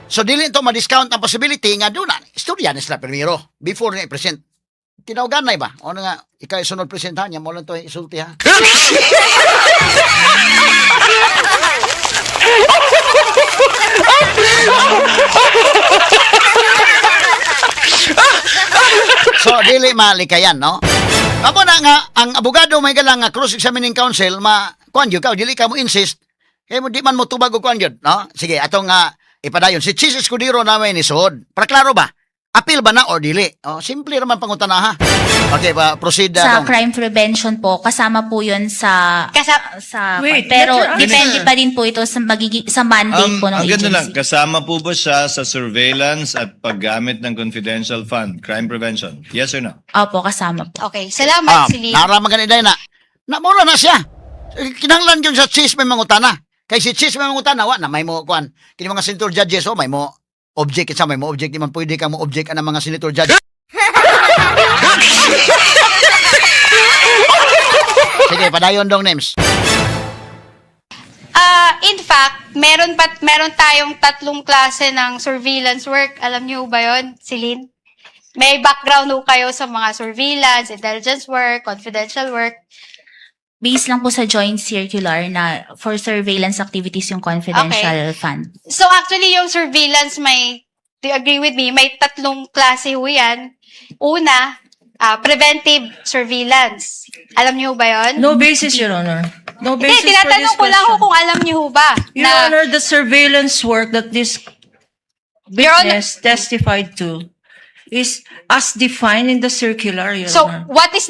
S4: So dili ito ma-discount ang possibility nga doon na istorya ni sila primero before nga i-present. Tinawagan na ba? O nga, ikaw sunod present ha, niya mo lang to isulti ha. So dili malikayan, no? Amo na nga ang abogado may galang nga cross-examining counsel ma kuan gyud ka, dili ka mo insist kay mo di man mo tubag og kuan gyud, no? Sige, atong nga ipadayon si Chiz Escudero namin ni suod. Para klaro ba? Appeal ba na or dili? Oh, simple ra man pangutana ha. Okay, pa proceed
S8: Sa
S4: dong.
S8: crime prevention po, kasama po 'yun sa sa
S1: Wait,
S8: pero
S1: let her answer.
S8: depende pa rin po ito sa magigi sa mandate po ng
S3: Ang ganda
S8: agency.
S3: lang, kasama po ba siya sa surveillance at paggamit ng confidential fund, crime prevention? Yes or no?
S8: Opo, kasama po.
S7: Okay, salamat,
S4: Ah,
S7: Celine.
S4: naraman gani na. Na mura na siya. Eh, kinahanglan yun sa Chiz may mangutana. Kay si Chiz may mangutana, wa na may mo kuan. Kini mga senator judges, oh, may mo object sa may mo object, di man pwede ka mo object ang mga senator judge. Sige, padayon dong names.
S7: Ah, in fact, meron tayong tatlong klase ng surveillance work. Alam niyo ba 'yon, Celine? May background ho kayo sa mga surveillance, intelligence work, confidential work.
S8: Based lang po sa joint circular na for surveillance activities yung confidential fund.
S7: So actually, yung surveillance may, do you agree with me, may tatlong klase ho yan. Una, preventive surveillance. Alam niyo ba yon?
S1: No basis, Your Honor. No
S7: Hindi,
S1: basis for this
S7: tinatanong ko lang ho
S1: question.
S7: kung alam niyo ho ba.
S1: Your
S7: na,
S1: Honor, the surveillance work that this
S7: Your Honor-
S1: witness testified to is as defined in the circular, Your
S7: So,
S1: Honor.
S7: what is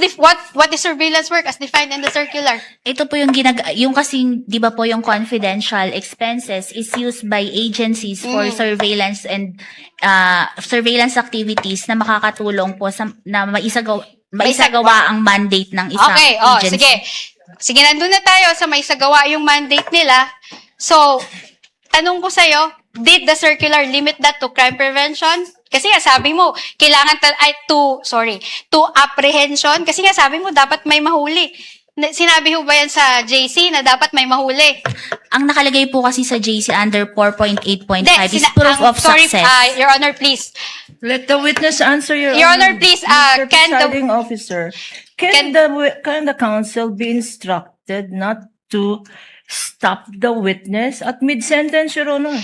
S7: surveillance work as defined in the circular?
S8: Ito po yung yung kasing, 'di ba po, yung confidential expenses is used by agencies for surveillance and surveillance activities na makakatulong po sa na maisagawa ang mandate ng isang
S7: Okay, oh,
S8: agency.
S7: sige. Sige, nandun na tayo sa may sagawa yung mandate nila. So, tanong ko sa'yo, did the circular limit that to crime prevention? Kasi nga sabi mo, kailangan ay, to, sorry, to apprehension. Kasi nga sabi mo, dapat may mahuli. Sinabi ho ba yan sa JC na dapat may mahuli?
S8: Ang nakalagay po kasi sa JC under 4.8.5
S7: Hindi,
S8: is proof of
S7: sorry,
S8: success.
S7: Your Honor, please.
S1: Let the witness answer, Your
S7: Your Honor, please,
S1: Mr. Presiding Officer, can, can the counsel be instructed not to stop the witness at mid-sentence, Your Honor?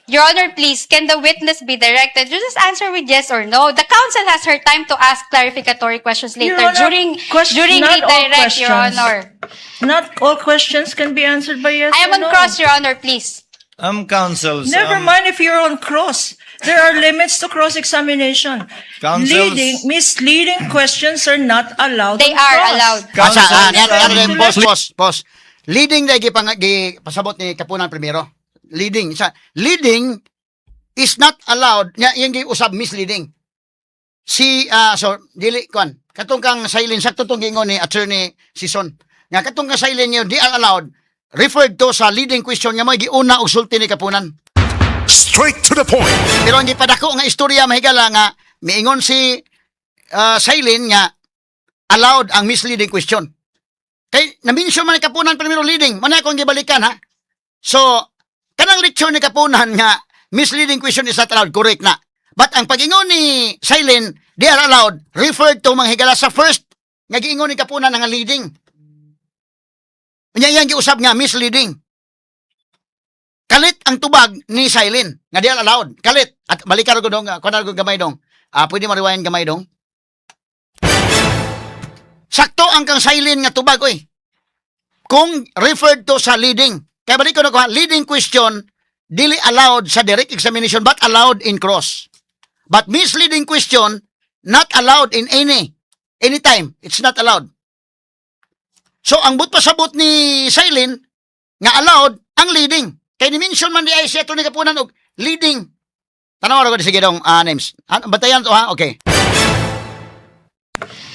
S7: Your Honor, please, can the witness be directed? You just answer with yes or no. The counsel has her time to ask clarificatory questions
S1: Your
S7: later
S1: Honor,
S7: during
S1: not all
S7: redirect, Your
S1: questions.
S7: Honor.
S1: Not all questions can be answered by yes
S7: I am
S1: or
S7: on
S1: no.
S7: cross, Your Honor, please.
S3: Counsels,
S1: Never mind if you're on cross. There are limits to cross-examination.
S3: Counsels-
S1: Misleading questions are not allowed
S7: They
S1: on
S7: are
S1: cross.
S7: allowed.
S4: Asa, ah,
S3: Counsels,
S4: yan, yan, yan, pause, pause, pause. Leading na gi pasabot ni Kapunan primero. Leading, sa leading is not allowed. Nga yung giusab misleading. Si so dili kuan katong kang silent, sakto tong giingon ni Attorney Sison. Nga katong kang silent niyo, di are allowed referred to sa leading question nga mo giuna og sulti ni Kapunan.
S6: Straight to the point.
S4: Pero ang gipadako nga istorya, mahigala, nga miingon si Silene nga allowed ang misleading question. Kay na-mention man ni Kapunan primero leading, man akong gibalikan ha. So kanang lecture ni Kapunan nga misleading question is not allowed, correct na. But ang pag-ingon ni Silene, they are allowed, referred to, mga higala, sa first nga giingon ni Kapunan nga leading. Unya iyang giusab nga misleading. Kalit ang tubag ni Silene nga di allowed. Kalit. At balikan ko dong, kuan ko gamay dong. Ah, pwede ma-rewind gamay dong. Sakto ang kang Silene nga tubag oy. Kung referred to sa leading. Kaya balik ko na ko, ha, leading question dili allowed sa direct examination but allowed in cross. But misleading question, not allowed in anytime. It's not allowed. So, ang buot pasabot ni Silene, nga allowed, ang leading. Kay ni-mention man diay si Atty. Kapunan og leading. Tanaw ra ko, sige dong, names. Ah, bantayan to ha, okay.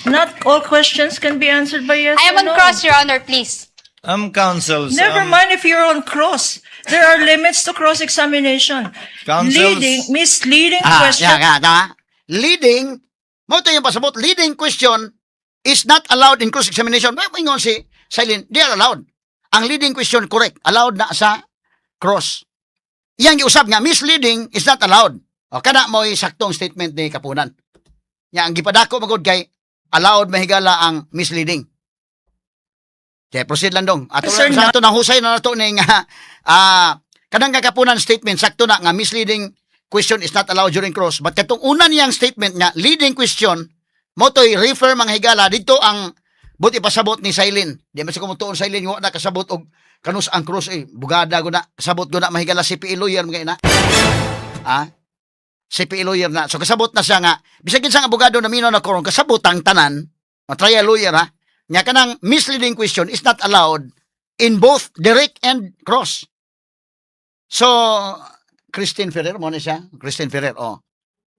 S1: Not all questions can be answered by yes
S7: I am
S1: or
S7: on
S1: no.
S7: cross, Your Honor, please.
S3: Counsels.
S1: Never mind if you're on cross. There are limits to cross-examination.
S3: Counsels.
S1: Leading, misleading
S4: Ah,
S1: question.
S4: yeah, yeah, tama. Leading, mao to yung pasabot, leading question is not allowed in cross-examination. May ingon si Silene, they are allowed. Ang leading question, correct. Allowed na sa cross. Iyang giusab nga, misleading is not allowed. O, kana mo'y saktong statement ni Kapunan. Nya, ang gipadako magod kay allowed, mahigala, ang misleading. Kaya proceed lang dong. Ato
S1: Sir,
S4: sa ato nahusay na nato ning kanang Kapunan statement, sakto na nga misleading question is not allowed during cross. But katong una niyang statement nga leading question mao to'y refer, mga higala, dito ang buot ipasabot ni Silene. Di man sa kumutuon Silene wa na kasabot og kanus ang cross eh. Bugada go na, kasabot go na, mahigala, CPA lawyer mga ina. Ah? CPA lawyer na. So kasabot na siya nga bisag kinsang abogado na minaw na karon, kasabot ang tanan, a trial lawyer ha. Nya kanang misleading question is not allowed in both direct and cross. So Christine Ferrer mo ni siya, Christine Ferrer, oh.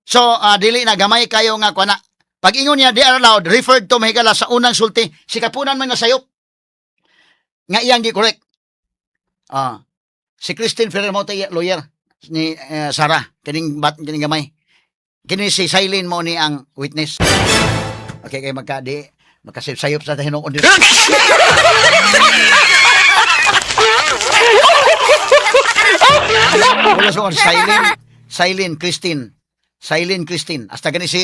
S4: So dili na gamay kayo nga kuana. Pag ingon niya they are allowed, referred to, mahigala, sa unang sulti, si Kapunan man nasayop nga iyang gi correct. Ah. Si Christine Ferrer mo tay lawyer ni Sarah kining bat kining gamay. Kini si Silene mo ni ang witness. Okay, kay magka di makasayop sa hinuon dito. Wala sa Silene, Silene Christine. Silene Christine. Hasta gani si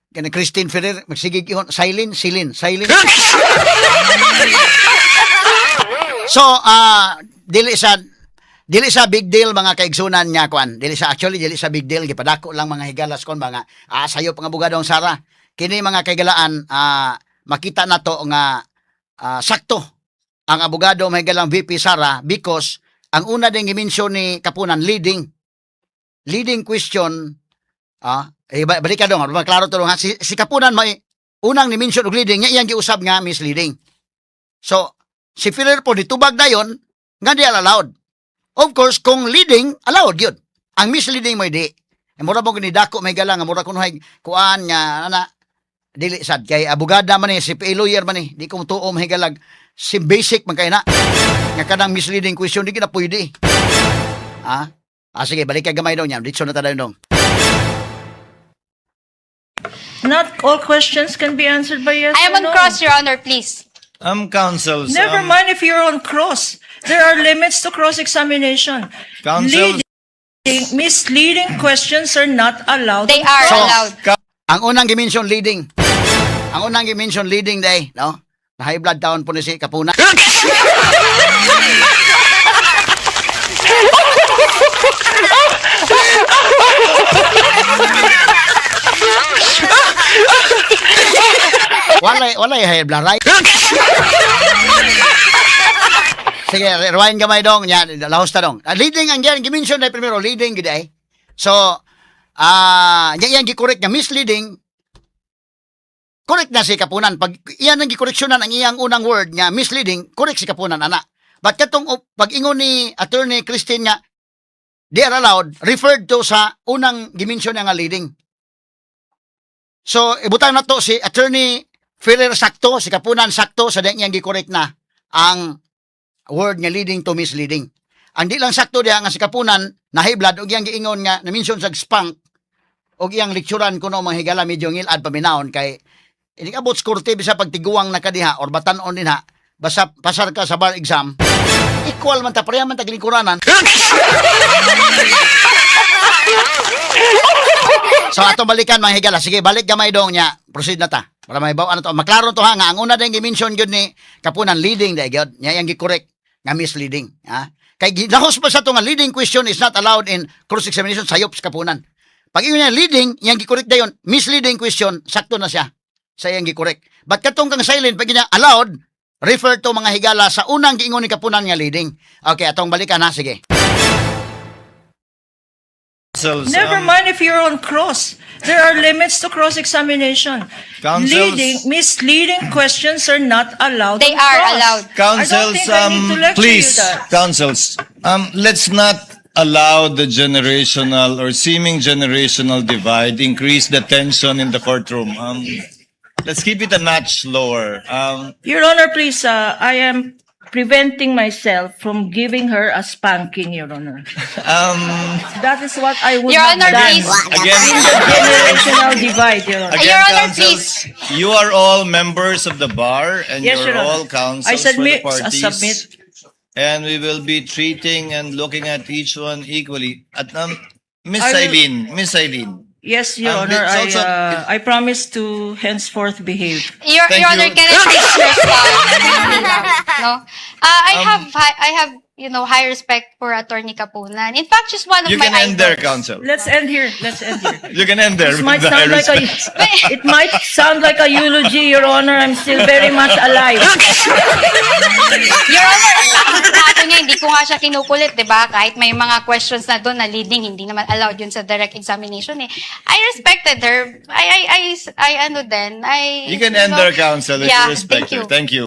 S4: gani Christine Ferrer magsigig ihon Silene, Silene, Silene. So, dili sa big deal, mga kaigsunan, nga kwan. Dili sa, actually, dili sa big deal, gipadako lang, mga higalas, kon mga sayo pang abogado ang Sara. Kini, mga kaigalaan, makita na to nga sakto ang abogado, mga higalang VP Sara, because ang una ding gi-mention ni Kapunan, leading question. Eh, balik ka dong, klaro to dong, ha? Si Kapunan may unang ni mention og leading nga iyang giusab nga misleading. So si Ferrer po ditubag dayon nga di allowed. Of course, kung leading, allowed yun. Ang misleading mo di. Eh, mura mo gani dako may gala nga mura kuno hay kuan nga ana, dili sad kay abogada man ni, CPA lawyer man ni, di ko tuo mahigalag si basic man kay na nga kanang misleading question di gina pwede. Ah, sige, balik kay gamay daw niya. Ditso na ta dong.
S1: Not all questions can be answered by yes
S7: I am
S1: or
S7: on
S1: no.
S7: cross, Your Honor, please.
S3: Counsels.
S1: Never mind if you're on cross. There are limits to cross-examination.
S3: Counsels.
S1: Leading, misleading questions are not allowed.
S7: They are
S4: So,
S7: allowed.
S4: ang unang gi-mention, leading. Ang unang gi-mention, leading day, no? Na high blood down po ni si Kapuna. Walay, walay high blood, right? Sige, rewind gamay dong. Yan, lahos ta dong. Ah, leading ang yan, gi-mention na primero, leading gid ay. So, yan, yan gi-correct nga misleading. Correct na si Kapunan. Pag iyan ang gikoreksyonan ang iyang unang word nga misleading, correct si Kapunan ana. But katong pag ingon ni Attorney Christine nga they are allowed, referred to sa unang gi-mention niya nga leading. So, ibutang na to si Attorney Ferrer sakto, si Kapunan sakto sa di niyang gi-correct na ang word nga leading to misleading. Ang di lang sakto diha nga si Kapunan nahiblad og iyang giingon nga na-mention sa spunk og iyang lekturan kuno, mga higala, medyo ngilad paminawon kay ini abot sa korte bisa pagtiguang na kadiha or batan-on din ha, basta pasar ka sa bar exam, equal man ta, pareha man ta lingkuranan. So atong balikan, mga higala. Sige, balik gamay dong niya, proceed na ta para may ano to, maklaro to ha, nga ang una din gi-mention gyud ni Kapunan, leading dai gyud niya, iyang gi-correct nga misleading ha, kay gidahos pa sa to nga leading question is not allowed in cross examination. Sayop sa Kapunan. Pag ingon niya leading, iyang gi-correct dayon misleading question, sakto na siya sa iyang gi-correct. But katong kang Silene, pag niya allowed, refer to, mga higala, sa unang giingon ni Kapunan nga leading. Okay, atong balikan ha, sige.
S1: Never mind if you're on cross. There are limits to cross-examination.
S3: Counsels-
S1: Leading, misleading questions are not allowed
S7: They
S1: on
S7: are
S1: cross.
S7: allowed.
S1: I don't
S3: Counsels,
S1: think I need to lecture
S3: please,
S1: you that.
S3: Counsels, let's not allow the generational or seeming generational divide increase the tension in the courtroom. Let's keep it a notch lower.
S1: Your Honor, please, I am preventing myself from giving her a spanking, Your Honor. That is what I would
S7: Your
S1: have
S7: Honor,
S1: done.
S7: please.
S3: Again,
S1: Generational divide, Your Honor.
S3: again,
S7: Your Honor,
S3: counsels, you are all members of the bar and
S1: Yes,
S3: you're
S1: Your Honor.
S3: all counsels
S1: I submit,
S3: for the
S1: I
S3: parties.
S1: submit.
S3: And we will be treating and looking at each one equally. At Miss
S1: I will-
S3: Eileen, Miss Eileen,
S1: Yes, Your Honor,
S3: It's
S1: I promise to henceforth behave.
S3: Thank
S7: Your Honor,
S3: you.
S7: can I please respond? No? I have high respect for Attorney Kapunan. In fact, she's one of
S3: You
S7: my
S3: can end there,
S7: idols.
S3: counsel.
S1: Let's end here. Let's end here.
S3: You can end there.
S1: This might
S3: with the
S1: sound like a
S3: respect.
S1: it might sound like a eulogy, Your Honor. I'm still very much alive.
S7: Your Honor, ang kaso niya, hindi ko nga siya kinukulit, di ba? Kahit may mga questions na doon na leading, hindi naman allowed yun sa direct examination eh. I respected her. I ano din, I...
S3: You can end there, counsel, if
S7: Yeah,
S3: you respect
S7: thank you.
S3: her. Thank you.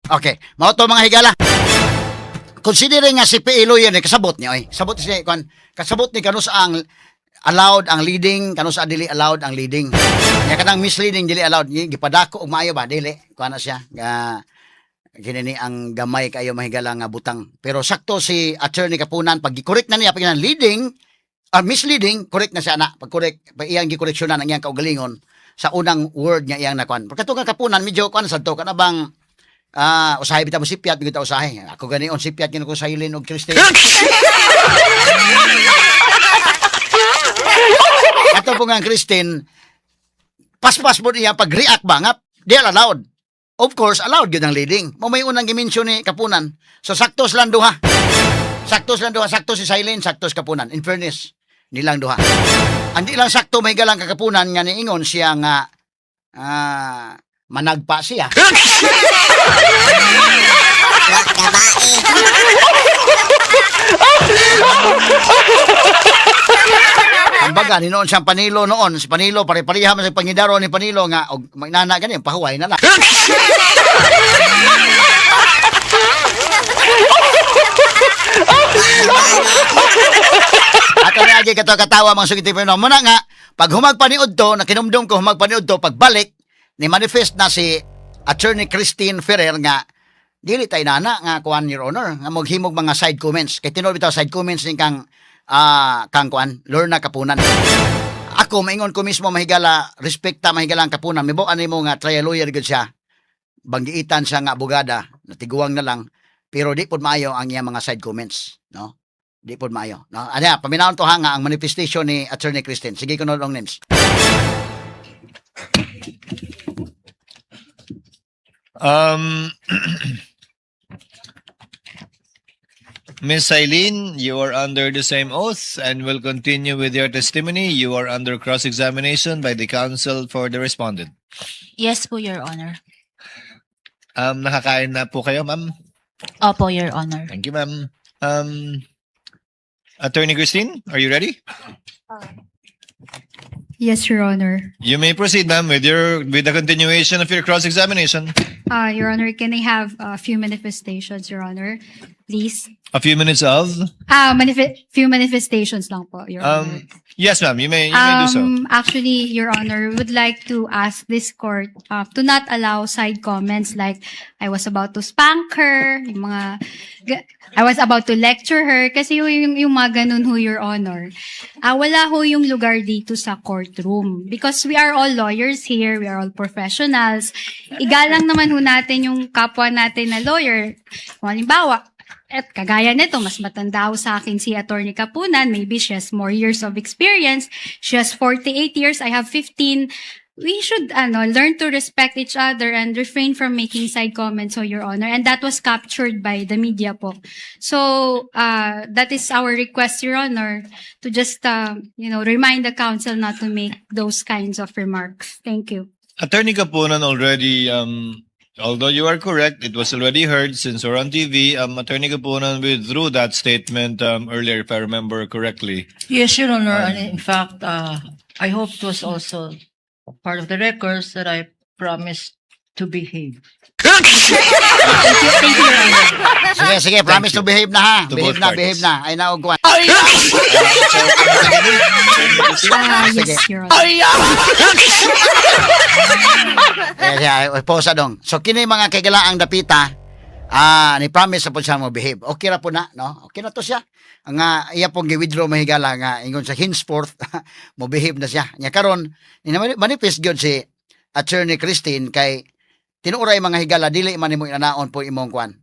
S4: Okay, mao to, mga higala. Considering nga si PA lawyer ni kasabot niya oy. Sabot siya kuan, kasabot ni kanus ang allowed ang leading, kanus sa dili allowed ang leading. Nya kanang misleading dili allowed, gipadako og maayo ba dili kuan na siya nga kini ni ang gamay kayo, mahigala, nga butang. Pero sakto si Attorney Kapunan pag gi-correct na niya pag leading, misleading, correct na siya na. Pag correct, pag iyang gikoreksyonan ang iyang kaugalingon sa unang word nga iyang nakuan. Pagkato nga Kapunan medyo kuan sad to kana bang usahay bitaw mo sipyat, bitaw usahay. Ako gani on sipyat kini ko sa Eileen og Christine. Ato po nga ang Christine, paspas mo niya pag-react ba nga, di allowed. Of course, allowed yun ang leading. Mo may unang gimension ni Kapunan. So sakto silang duha. Sakto silang duha. Sakto si Silene, sakto si Kapunan. In fairness, nilang duha. Andi lang sakto may galang kakapunan nga niingon siya nga managpa siya. Kumbaga, ni noon siyang Panilo noon, si Panilo, pare-pareha man sa pangidaro ni Panilo nga, og magnana gani, pahuway na lang. At ang agi katawa katawa, mga sugiti pa. Muna nga, pag humagpaniod to, nakinumdum ko humagpaniod to, pagbalik, ni manifest na si Attorney Christine Ferrer nga, dili tay nana nga kuan, Your Honor, nga maghimog mga side comments. Kay tinuod bitaw side comments ni kang kuan Lorna Kapunan. Ako maingon ko mismo, mahigala, respekta mahigala ang Kapunan. Mibo ani mo nga trial lawyer gud siya, banggiitan siya nga abogada, natiguang na lang, pero di pud maayo ang iyang mga side comments, no? Di pud maayo, no? Ana paminawon to ha nga ang manifestation ni Attorney Christine. Sige kuno long names.
S3: Miss Eileen, you are under the same oath and will continue with your testimony. You are under cross-examination by the counsel for the respondent.
S8: Yes po, Your Honor.
S3: Nakakain na po kayo, ma'am?
S8: Opo, Your Honor.
S3: Thank you, ma'am. Attorney Christine, are you ready?
S9: Yes, Your Honor.
S3: You may proceed, ma'am, with the continuation of your cross-examination.
S9: Your Honor, can I have a few manifestations, Your Honor? Please.
S3: A few minutes of
S9: Few manifestations lang po, Your Honor.
S3: Yes, ma'am. You may do so.
S9: Actually, Your Honor, we would like to ask this court to not allow side comments like I was about to spank her, yung mga I was about to lecture her, kasi yung mga ganun ho, Your Honor. Wala ho yung lugar dito sa courtroom because we are all lawyers here, we are all professionals. Igalang naman ho natin yung kapwa natin na lawyer. Kung halimbawa, at kagaya nito, mas matanda ho sa akin si Attorney Kapunan. Maybe she has more years of experience. She has 48 years. I have 15. We should ano, learn to respect each other and refrain from making side comments, so Your Honor. And that was captured by the media po. So, that is our request, Your Honor, to just remind the counsel not to make those kinds of remarks. Thank you.
S3: Attorney Kapunan already Although you are correct, it was already heard since we're on TV. Attorney Kapunan withdrew that statement earlier, if I remember correctly.
S1: Yes, Your Honor. And in fact, I hope it was also part of the records that I promised to behave. Thank you, Your Honor.
S4: Sige, sige, promise
S3: you.
S4: to behave na ha.
S3: To
S4: Behave
S3: both
S4: na,
S3: parties.
S4: behave na. Ay naog kuan.
S9: Ah,
S4: Sige.
S9: yes, Your Honor.
S4: Eh, siya, ay, posa dong. So kini mga kaigalaan dapita, ni promise sa po siya mo behave. Okay ra po na, no? Okay na to siya. Ang iya pong gi-withdraw mahigala nga ingon sa henceforth mo behave na siya. Nya karon ni manifest gyud si Attorney Christine kay tinuoray mga higala dili man nimo inanaon po imong kuan.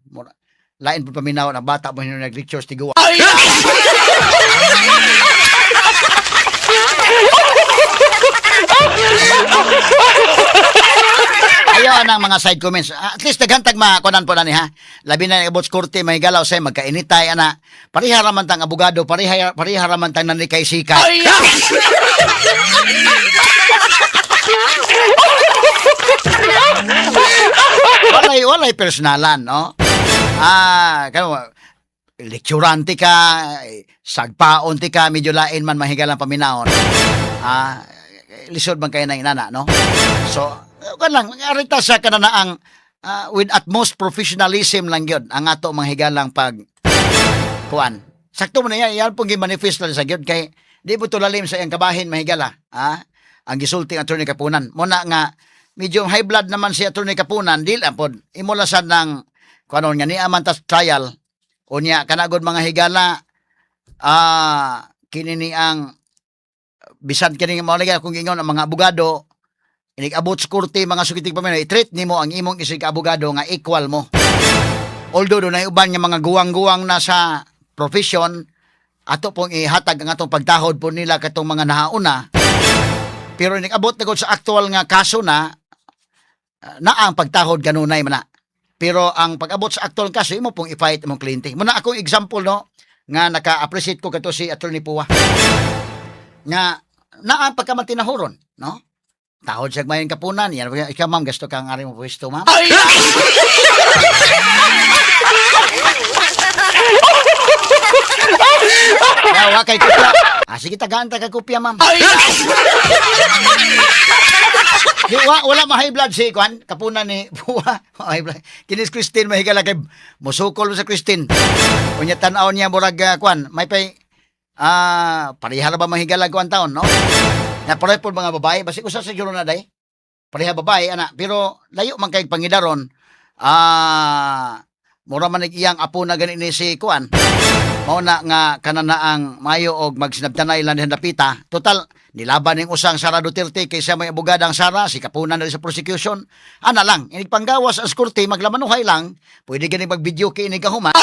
S4: Lain po paminaw ang bata mo hinung nag-lectures tiguan. Ayaw ang mga side comments. At least daghang tag kunan po na ni ha. Labi na ibot korte may galaw say magkainitay ana. Pareha ra man tang abogado, pareha pareha ra man tang nanikay sikay. Walay walay personalan, no? Kamo lecturante ka, eh, sagpaon ti ka, medyo lain man mahigalang paminawon. Lisod man kayo ng inana, no? So, kan lang, arita sa kanana ang with utmost professionalism lang yun, ang ato mga higalang pag kuan. Sakto mo na yan, yan pong gimanifest lang sa gyud kay di mo tulalim sa iyang kabahin mahigala. Ang gisulting Attorney Kapunan. Muna nga medyo high blood naman si Attorney Kapunan, dil pod imulasan ng kuan nga niya man tas trial unya kanagod mga higala kini ni ang bisan kini mao lagi akong giingon ang mga abogado inig-abot sa korte mga sukitig paminaw i-treat nimo ang imong isig abogado nga equal mo. Although dunay uban nga mga guwang-guwang na sa profession, ato pong ihatag ang atong pagtahod po nila katong mga nahauna. Pero inig-abot na gud sa actual nga kaso na na ang pagtahod kanunay man na. Pero ang pag-abot sa actual kaso imo pong i-fight imong kliyente. Muna akong example no nga naka-appreciate ko kato si Attorney Pua. Nga naa ang pagkamatinahuron, no? Tahod siya mayon kapunan. Yan, ikaw ma'am, gusto kang ari mo pwesto, ma'am. Yawa kay kopya. Sige, tagaan ta kay kopya, ma'am. Di, wala ma high blood si Kwan, kapunan ni Pua. High blood. Kinis Christine mahigala kay musukol mo sa Christine. Unya tan-aw niya murag Kwan, may pay pareha ra ba mahigala kuan taon, no? Na pareha po mga babae, basi usa sa siguro na day. Pareha babae ana, pero layo man kay pangidaron. Mura man iyang apo na gani ni si Kuan. Mao na nga kananaang mayo og magsinabtanay lang dihan dapita. Total, nilaban ning usang Sara Duterte kaysa may abogada ang Sara, si kapunan na rin sa prosecution. Ana lang, inig panggawas ang korte, maglamanuhay lang, pwede gani mag-video kay inig kahuman.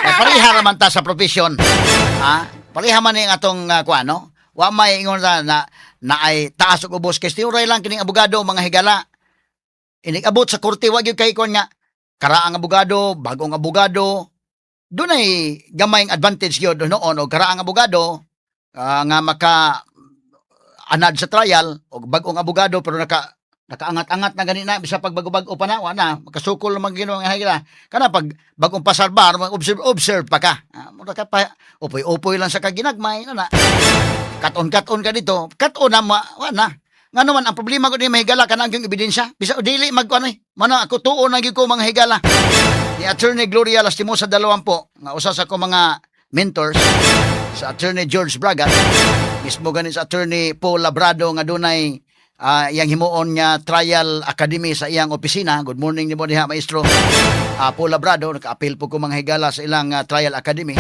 S4: Eh, pareha raman ta sa profession. Ha? Pareha man ning atong kuan, no? Wa may ingon na, na na ay taas ug ubos kay tinuray lang kining abogado mga higala. Inig abot sa korte wa gyud kay kuan nga karaang abogado, bagong abogado. Dunay gamayng advantage gyud noon og karaang abogado nga maka anad sa trial og bagong abogado pero nakaangat-angat na gani na bisa pag bago-bago pa na wa na makasukol naman Ginoo nga higala kana pag bagong pasar bar observe observe pa ka. Mura ka pa upoy-upoy lang sa kaginagmay na na katon-katon ka dito katon na ma, wa na ngano man ang problema ko ni mahigala kanang yung ebidensya bisa dili magkuan eh mano ako tuon na gyud ko mga higala ni Attorney Gloria Lastimosa Dalawampo nga usa sa ko mga mentors sa Attorney George Braga mismo gani sa Attorney Paul Labrado nga dunay iyang himuon nga trial academy sa iyang opisina. Good morning nimo diha maestro. Paul Labrado naka-appeal po ko mga higala sa ilang trial academy.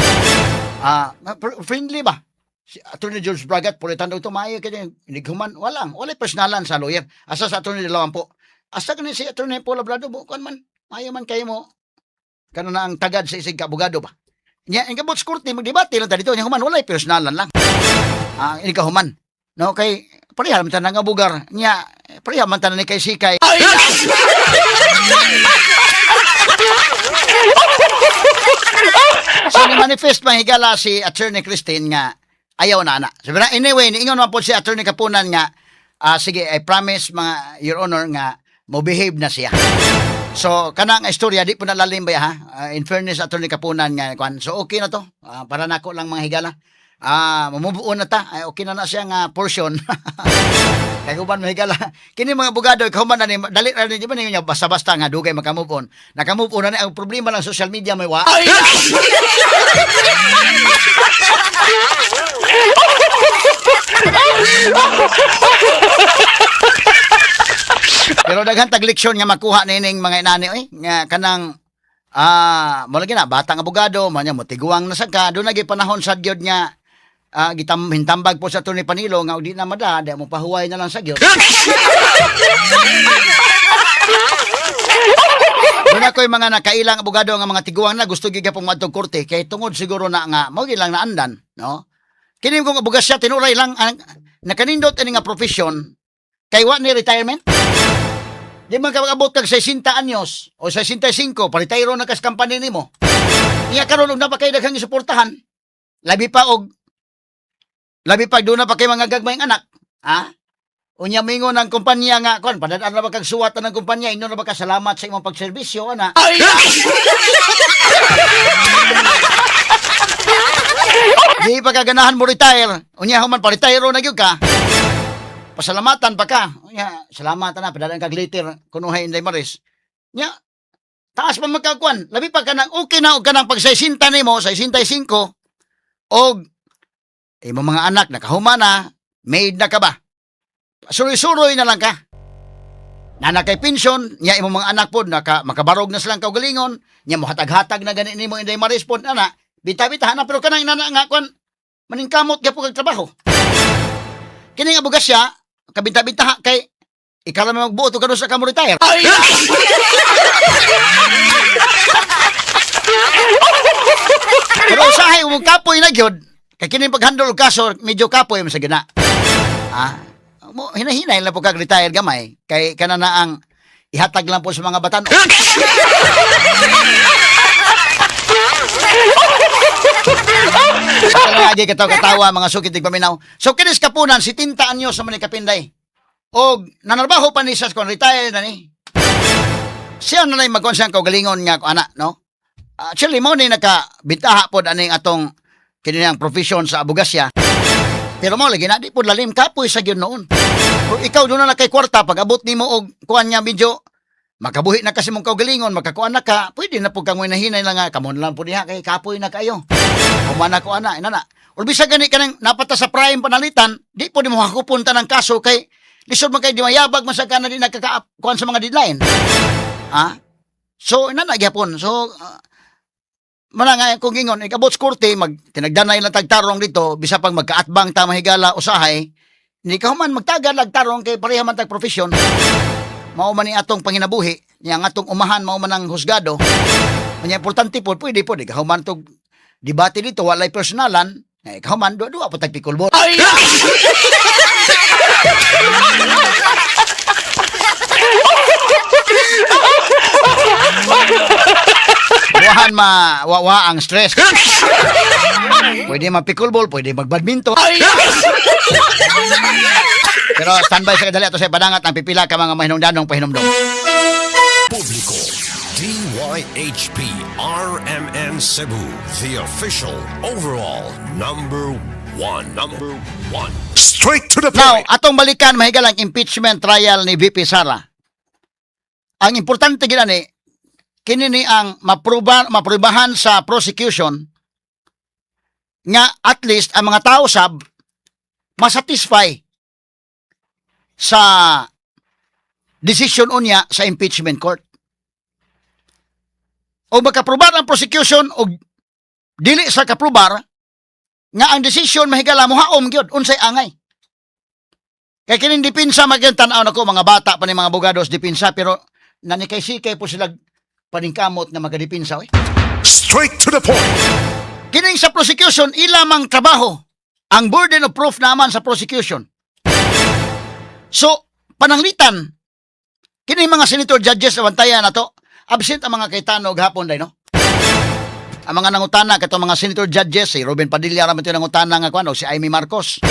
S4: Friendly ba? Si Attorney George Bragat pulitan daw ito maayo kay inighuman walang walay personalan sa lawyer. Asa sa Attorney Dalawampo. Asa kani si Attorney Paul Labrado mo kuan man maayo man kayo mo kano na ang tagad sa isig ka abogado ba. Nya ang kabot sa korte magdebate lang ta dito nya human walay personalan lang. Ini ka human. No kay pareha man tanan nga bugar. Nya pareha man tanan ni kay sikay. So ni Ni-manifest mahigala si Attorney Christine nga ayaw na ana. So, pero anyway, niingon man po si Attorney Kapunan nga sige, I promise mga Your Honor nga mo behave na siya. So kana nga istorya di po nalalim ba ha? In fairness, Attorney Kapunan nga kwan. So okay na to. Para nako lang, mga higala. Mamove on na ta. Ay, okay na na siya nga portion. Kay uban, mga higala, kini mga abogado ikaw man na ni dali ra ni, di ba ninyo basta-basta nga dugay maka-move on. Naka-move on na ni, ang problema lang social media may wa. Pero daghan tag leksyon nga makuha nining mga inani oy nga kanang mo lagi na batang abogado man mo tiguang na sa ka doon lagi panahon sa gyud nga gitam hintambag po sa Atty. Panilo nga og di na mada di mo pahuway na lang sa gyud. Doon ako'y mga nakailang abogado nga mga tiguang na gusto gyud pong moadtong korte kay tungod siguro na nga mao gyud lang naandan, no? Kini kong abogasya tinuray lang ang nakanindot ini nga profession kay wa ni retirement. Di man ka mag-abot kag 60 anyos o 65, paretiro na kas company nimo. Niya karon og na pa kay daghang suportahan. Labi pa doon na pa kay mga gagmayng anak. Ha? Unya mingon ang kumpanya nga kon padad-an na ba kag suwatan ng kumpanya, ingon na ba ka salamat sa imong pagserbisyo ana. Di pa ka ganahan mo retire. Unya human pa-retire na gyud ka. Pasalamatan pa ka. Unya, salamat na padadaan kag letter kunuhay Inday Maris. Nya taas pa magkakuan. Labi pa kanang okay na og kanang pag 60 nimo, 65 og imong mga anak nakahuma na, maid na ka ba? Suroy-suroy na lang ka. Nana kay pensyon, nya imong mga anak pod naka makabarog na silang kaugalingon, nya mohatag-hatag na gani nimo, Inday Maris pod ana. Bita-bita na pero kanang nana nga kuan maningkamot gyapon kag trabaho. Kini nga abogasya, kabinta-binta kay ikaw lang may magbuot og kanus sa ka mo retire. Pero usahay mo kapoy na gyud. Kay kini pag-handle og kaso medyo kapoy man sa gina. Mo hinahinay lang po kag retire gamay kay kana na ang ihatag lang po sa mga batan. Sa lagi katawa katawa mga sukit paminaw. So kinis Kapunan, 70 anyos sa man ni Kapinday. Og nanarbaho pa ni sa kon retire na ni. Siya na lang magkon siyang kaugalingon nga ana, no? Actually mo ni nakabintaha pod aning atong kiniyang profession sa abogasya. Pero mo lagi na di pod lalim, kapoy sa gyud noon. Kung ikaw doon na kay kwarta pag abot nimo og kuan nga medyo makabuhi na kasi mong kaugalingon, makakuan na ka, pwede na pud kang hinay lang nga kamon lang pud diha kay kapoy na kayo. Humana ko ana, ina na. Or bisag gani kanang napata sa prime panalitan, di po di mo hakupon ng kaso kay lisod man kay di mayabag man sa kana di nagkakakuan sa mga deadline. Ha? So ina na gyapon. So mana nga kung ingon ikabot sa korte mag tinagdanay lang tagtarong dito bisa pag magkaatbang ta, mahigala, usahay hindi ka human magtagal tarong kay pareha man tag profesyon, mao man ni atong panginabuhi niya ang atong umahan, mao man ang husgado. Nya importante po pwede po di ka human tog debate dito walay personalan eh kahuman duwa-duwa po tag pickleball. Buwahan ma wawa ang stress. Pwede mag pickleball, pwede mag badminton. Pero standby sa kadali ato sa padangat ang pipila ka mga mahinungdanong pahinumdom.
S2: Publiko, DYHP RMN Cebu, the official overall number one. Number one.
S6: Straight to the
S4: Now,
S6: point.
S4: Atong balikan, mahigal, ang impeachment trial ni VP Sara. Ang importante gid ani kini ni ang maprubahan sa prosecution nga at least ang mga tao sab masatisfy sa decision unya sa impeachment court. O makaprobar ang prosecution o dili sa kaprobar nga ang decision, mahigala, mohaom gyud unsay angay. Kay kining depensa maging tan-aw nako mga bata pa ni mga abogados depensa pero nanikay-sikay po sila paningkamot na magadepensa oy.
S6: Straight to the point.
S4: Kining sa prosecution ilamang trabaho. Ang burden of proof naman sa prosecution. So, pananglitan kini mga senator judges na bantayan nato, absent ang mga Cayetano hapon day, no? Ang mga nangutana katong mga senator judges, si Robin Padilla ra man ito nangutana nga kuan, o si Imee Marcos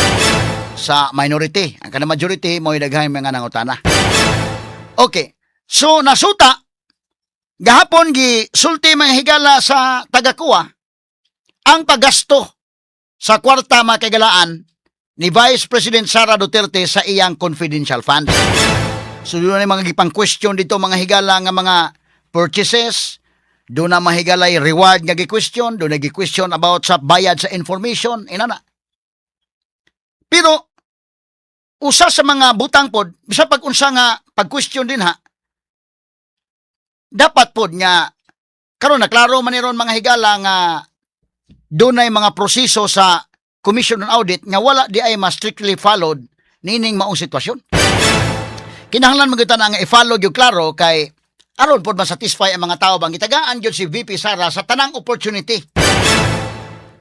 S4: sa minority. Ang kanang majority mo daghay mga nangutana. Okay. So nasuta gahapon, gi sulti, mga higala, sa taga-COA ang paggasto sa kwarta, mga kaigalaan, ni Vice President Sara Duterte sa iyang confidential fund. So doon na mga gipang question dito, mga higala, nga mga purchases, doon na, mga higala, reward nga gi-question, doon na gi-question about sa bayad sa information, inana. Pero usa sa mga butang pod, bisa pag unsa nga pag-question din ha, dapat pod nga karon na klaro man ni ron, mga higala, nga dunay mga proseso sa Commission on Audit nga wala di ay mas strictly followed nining maong sitwasyon. Kinahanglan man gyud nga i-follow gyud klaro kay aron pod masatisfy ang mga tao bang gitagaan gyud si VP Sara sa tanang opportunity.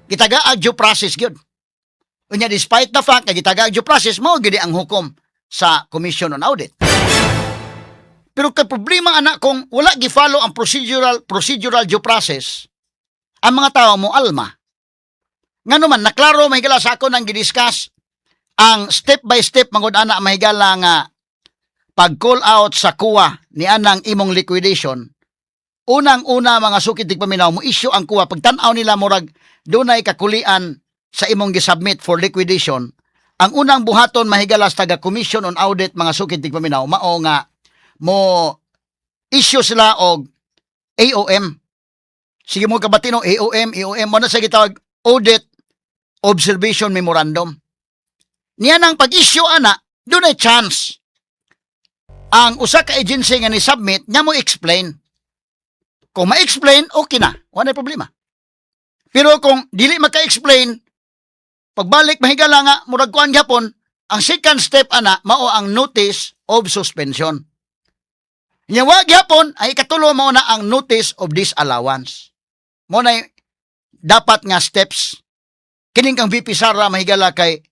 S4: Gitagaan due process gyud. Unya, despite the fact nga gitagaan due process, mao gyud ang hukom sa Commission on Audit. Pero kay problema ana, kung wala gi-follow ang procedural due process, ang mga tao mo alma. Ngano man naklaro, mahigala, sa ako nang gidiscuss ang step by step mangod ana, mahigala, nga pag call out sa COA ni anang imong liquidation. Unang-una, mga sukit paminaw, mo issue ang COA pagtan-aw nila murag dunay kakulian sa imong gisubmit for liquidation. Ang unang buhaton, mahigala, sa taga Commission on Audit, mga sukit paminaw, mao nga mo issue sila og AOM. Sige mo kabati no, AOM, AOM mo na sa gitawag Audit Observation Memorandum. Niya nang pag-issue ana, dunay chance ang usa ka agency nga ni-submit nga mo explain. Kung ma-explain, okay na. Wala problema. Pero kung dili maka-explain, pagbalik, mahigala, nga murag kuan gyapon, ang second step ana mao ang notice of suspension. Nya wa gyapon ay ikatulo mao na ang notice of disallowance. Mo na dapat nga steps. Kining kang VP Sara, mahigala, kay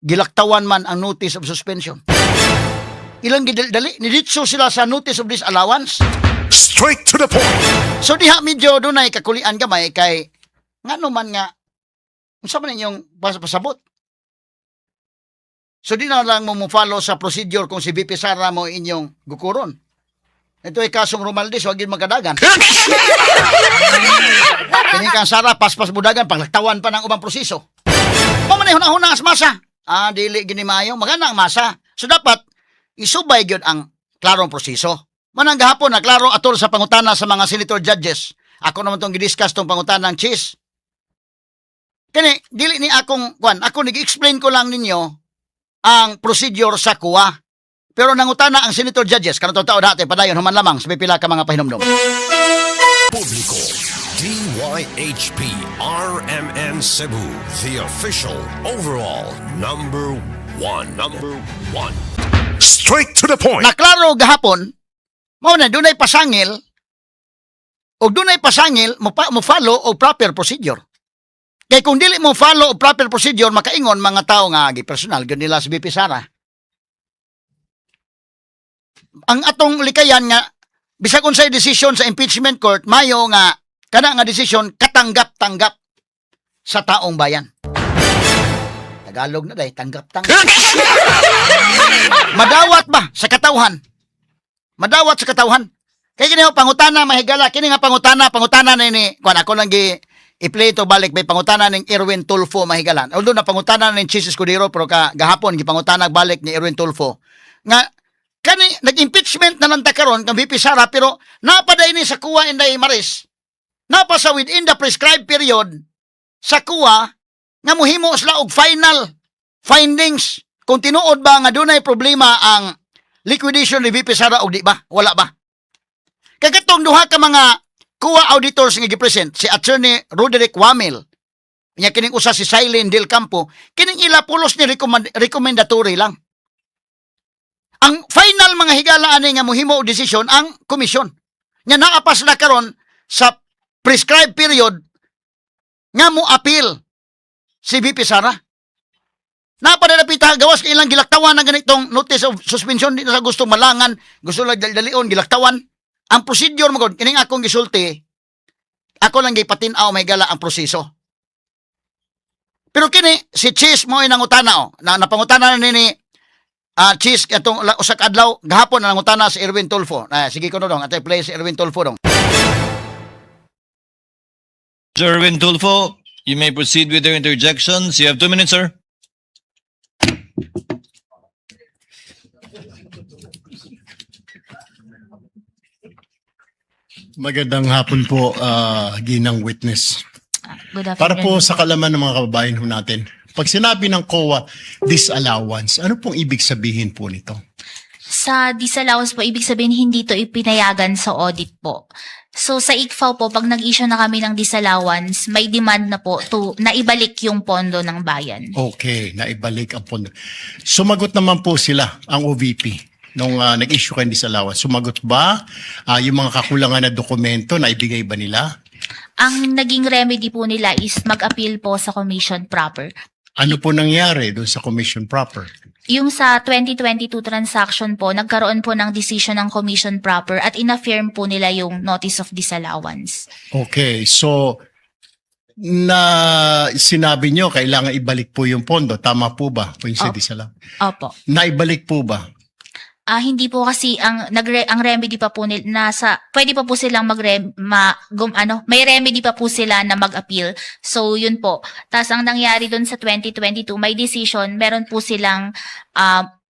S4: gilaktawan man ang notice of suspension. Ilang gidali niditso sila sa notice of disallowance.
S6: Straight to the point.
S4: So diha medyo dunay kakulian gamay kay ngano man nga unsa man inyong pasabot. So di na lang mo mo-follow sa procedure kung si VP Sara mo inyong gukuron. Ito ay kasong Romualdez, wag yun magkadagan. Kini kang Sara, paspas budagan, paglaktawan pa ng ubang proseso. Mo man huna-huna as masa. Ah, dili gini maayo, magana ang masa. So dapat isubay gyud ang klarong proseso. Manang gahapon na klaro atol sa pangutana sa mga senator judges. Ako naman tong gidiscuss tong pangutana ng Chiz. Kani dili ni akong kuan, ako nag-explain ko lang ninyo ang procedure sa COA. Pero nangutana ang senator judges karon tao dati padayon human lamang sa pipila ka mga pahinumdom.
S2: Publiko, DYHP RMN Cebu, the official overall number one. Number one.
S6: Straight to the point.
S4: Naklaro gahapon, mao na dunay pasangil og dunay pasangil mo follow og proper procedure. Kay kung dili mo follow og proper procedure, makaingon mga tao nga gi personal gyud nila si VP Sara. Ang atong likayan nga bisag unsay decision sa impeachment court, mayo nga kana nga desisyon katanggap-tanggap sa taong bayan. Tagalog na day, tanggap-tanggap. Madawat ba sa katawhan? Madawat sa katawhan. Kay kini ho, pangutana, mahigala, kini nga pangutana, pangutana ni ni kuan, ako lang gi i-play to balik may pangutana ning Erwin Tulfo, mahigala. Although na pangutana ning Chiz Escudero, pero ka gahapon gipangutana balik ni Erwin Tulfo. Nga kani nag-impeachment na lang ta karon kang VP Sara, pero napaday ni sa COA, Inday Maris. Napa sa within the prescribed period sa COA nga muhimo sila og final findings kung tinuod ba nga dunay problema ang liquidation ni VP Sara og di ba? Wala ba? Kay katong duha ka mga COA auditors nga gipresent, si Attorney Roderick Wamil nya kining usa si Silene Del Campo, kining ila pulos ni recommendatory lang. Ang final, mga higala, ani nga muhimo og desisyon ang komisyon. Nya naa pa sila karon sa prescribed period nga mo appeal si VP Sara. Napadalapita gawas kay ilang gilaktawan ng ganitong notice of suspension, di na sa gusto malangan, gusto lang daldalion gilaktawan. Ang procedure mo gud kining akong gisulti. Ako lang gipatin-aw, mga higala, ang proseso. Pero kini si Chiz mo ay nangutana oh. Na napangutana na ni Chiz atong usa ka adlaw gahapon na nangutana si Erwin Tulfo. Na sige ko no dong, atay play si Erwin Tulfo dong.
S3: Sir Erwin Tulfo, you may proceed with your interjections. You have 2 minutes, sir.
S10: Magandang hapon po, Ginang Witness.
S8: Good afternoon.
S10: Para po sa kalaman ng mga kababayan ho natin, pag sinabi ng COA disallowance, ano pong ibig sabihin po nito?
S8: Sa disallowance po, ibig sabihin hindi to ipinayagan sa audit po. So sa ICFAO po, pag nag-issue na kami ng disallowance, may demand na po to na ibalik yung pondo ng bayan.
S10: Okay, naibalik ang pondo. Sumagot naman po sila, ang OVP, nung nag-issue kayo ng disallowance. Sumagot ba yung mga kakulangan na dokumento, naibigay ba nila?
S8: Ang naging remedy po nila is mag-appeal po sa commission proper.
S10: Ano po nangyari doon sa commission proper?
S8: Yung sa 2022 transaction po, nagkaroon po ng decision ng commission proper at inaffirm po nila yung notice of disallowance.
S10: Okay, so na sinabi nyo kailangan ibalik po yung pondo. Tama po ba? Kung yung sa
S8: Opo.
S10: disallowance?
S8: Opo.
S10: Naibalik po ba?
S8: Ah, hindi po kasi ang remedy pa po nila nasa pwede pa po silang magre ma, gum, ano, may remedy pa po sila na mag-appeal. So yun po. Tapos ang nangyari doon sa 2022, may decision, meron po silang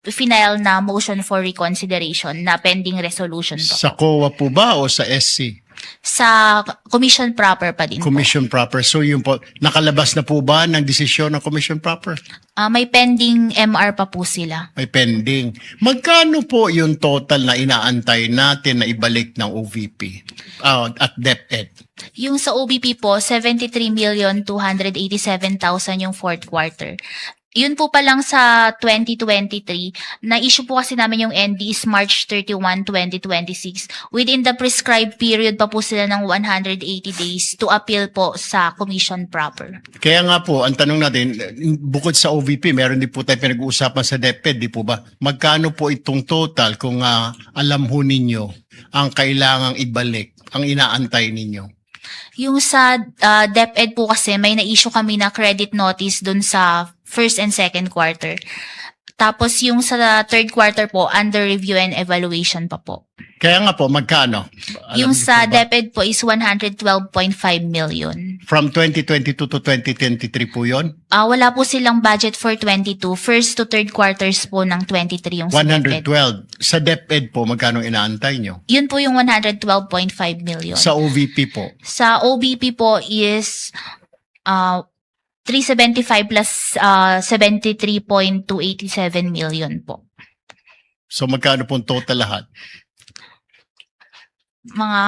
S8: final na motion for reconsideration na pending resolution po.
S10: Sa COA po ba o sa SC?
S8: Sa commission proper pa din po.
S10: Commission proper. So yun po, nakalabas na po ba ng desisyon ng commission proper?
S8: Ah, may pending MR pa po sila.
S10: May pending. Magkano po yung total na inaantay natin na ibalik ng OVP at DepEd?
S8: Yung sa OVP po, 73,287,000 yung fourth quarter. Yun po pa lang sa 2023, na-issue po kasi namin yung ND is March 31, 2026. Within the prescribed period pa po sila ng 180 days to appeal po sa commission proper.
S10: Kaya nga po, ang tanong natin, bukod sa OVP, meron din po tayo pinag-uusapan sa DepEd, di po ba? Magkano po itong total kung alam ho ninyo ang kailangang ibalik, ang inaantay ninyo?
S8: Yung sa DepEd po kasi, may na-issue kami na credit notice dun sa first and second quarter. Tapos yung sa third quarter po, under review and evaluation pa po.
S10: Kaya nga po, magkano? Alam
S8: Yung
S10: niyo
S8: sa
S10: po ba?
S8: DepEd po is 112.5 million.
S10: From 2022 to 2023 po yon?
S8: Ah, wala po silang budget for 22. First to third quarters po ng 23 yung sa DepEd.
S10: 112. Sa DepEd po, magkano inaantay nyo?
S8: Yun po yung 112.5 million.
S10: Sa OVP po?
S8: Sa OVP po is 375 plus 73.287 million po.
S10: So magkano po total lahat?
S8: Mga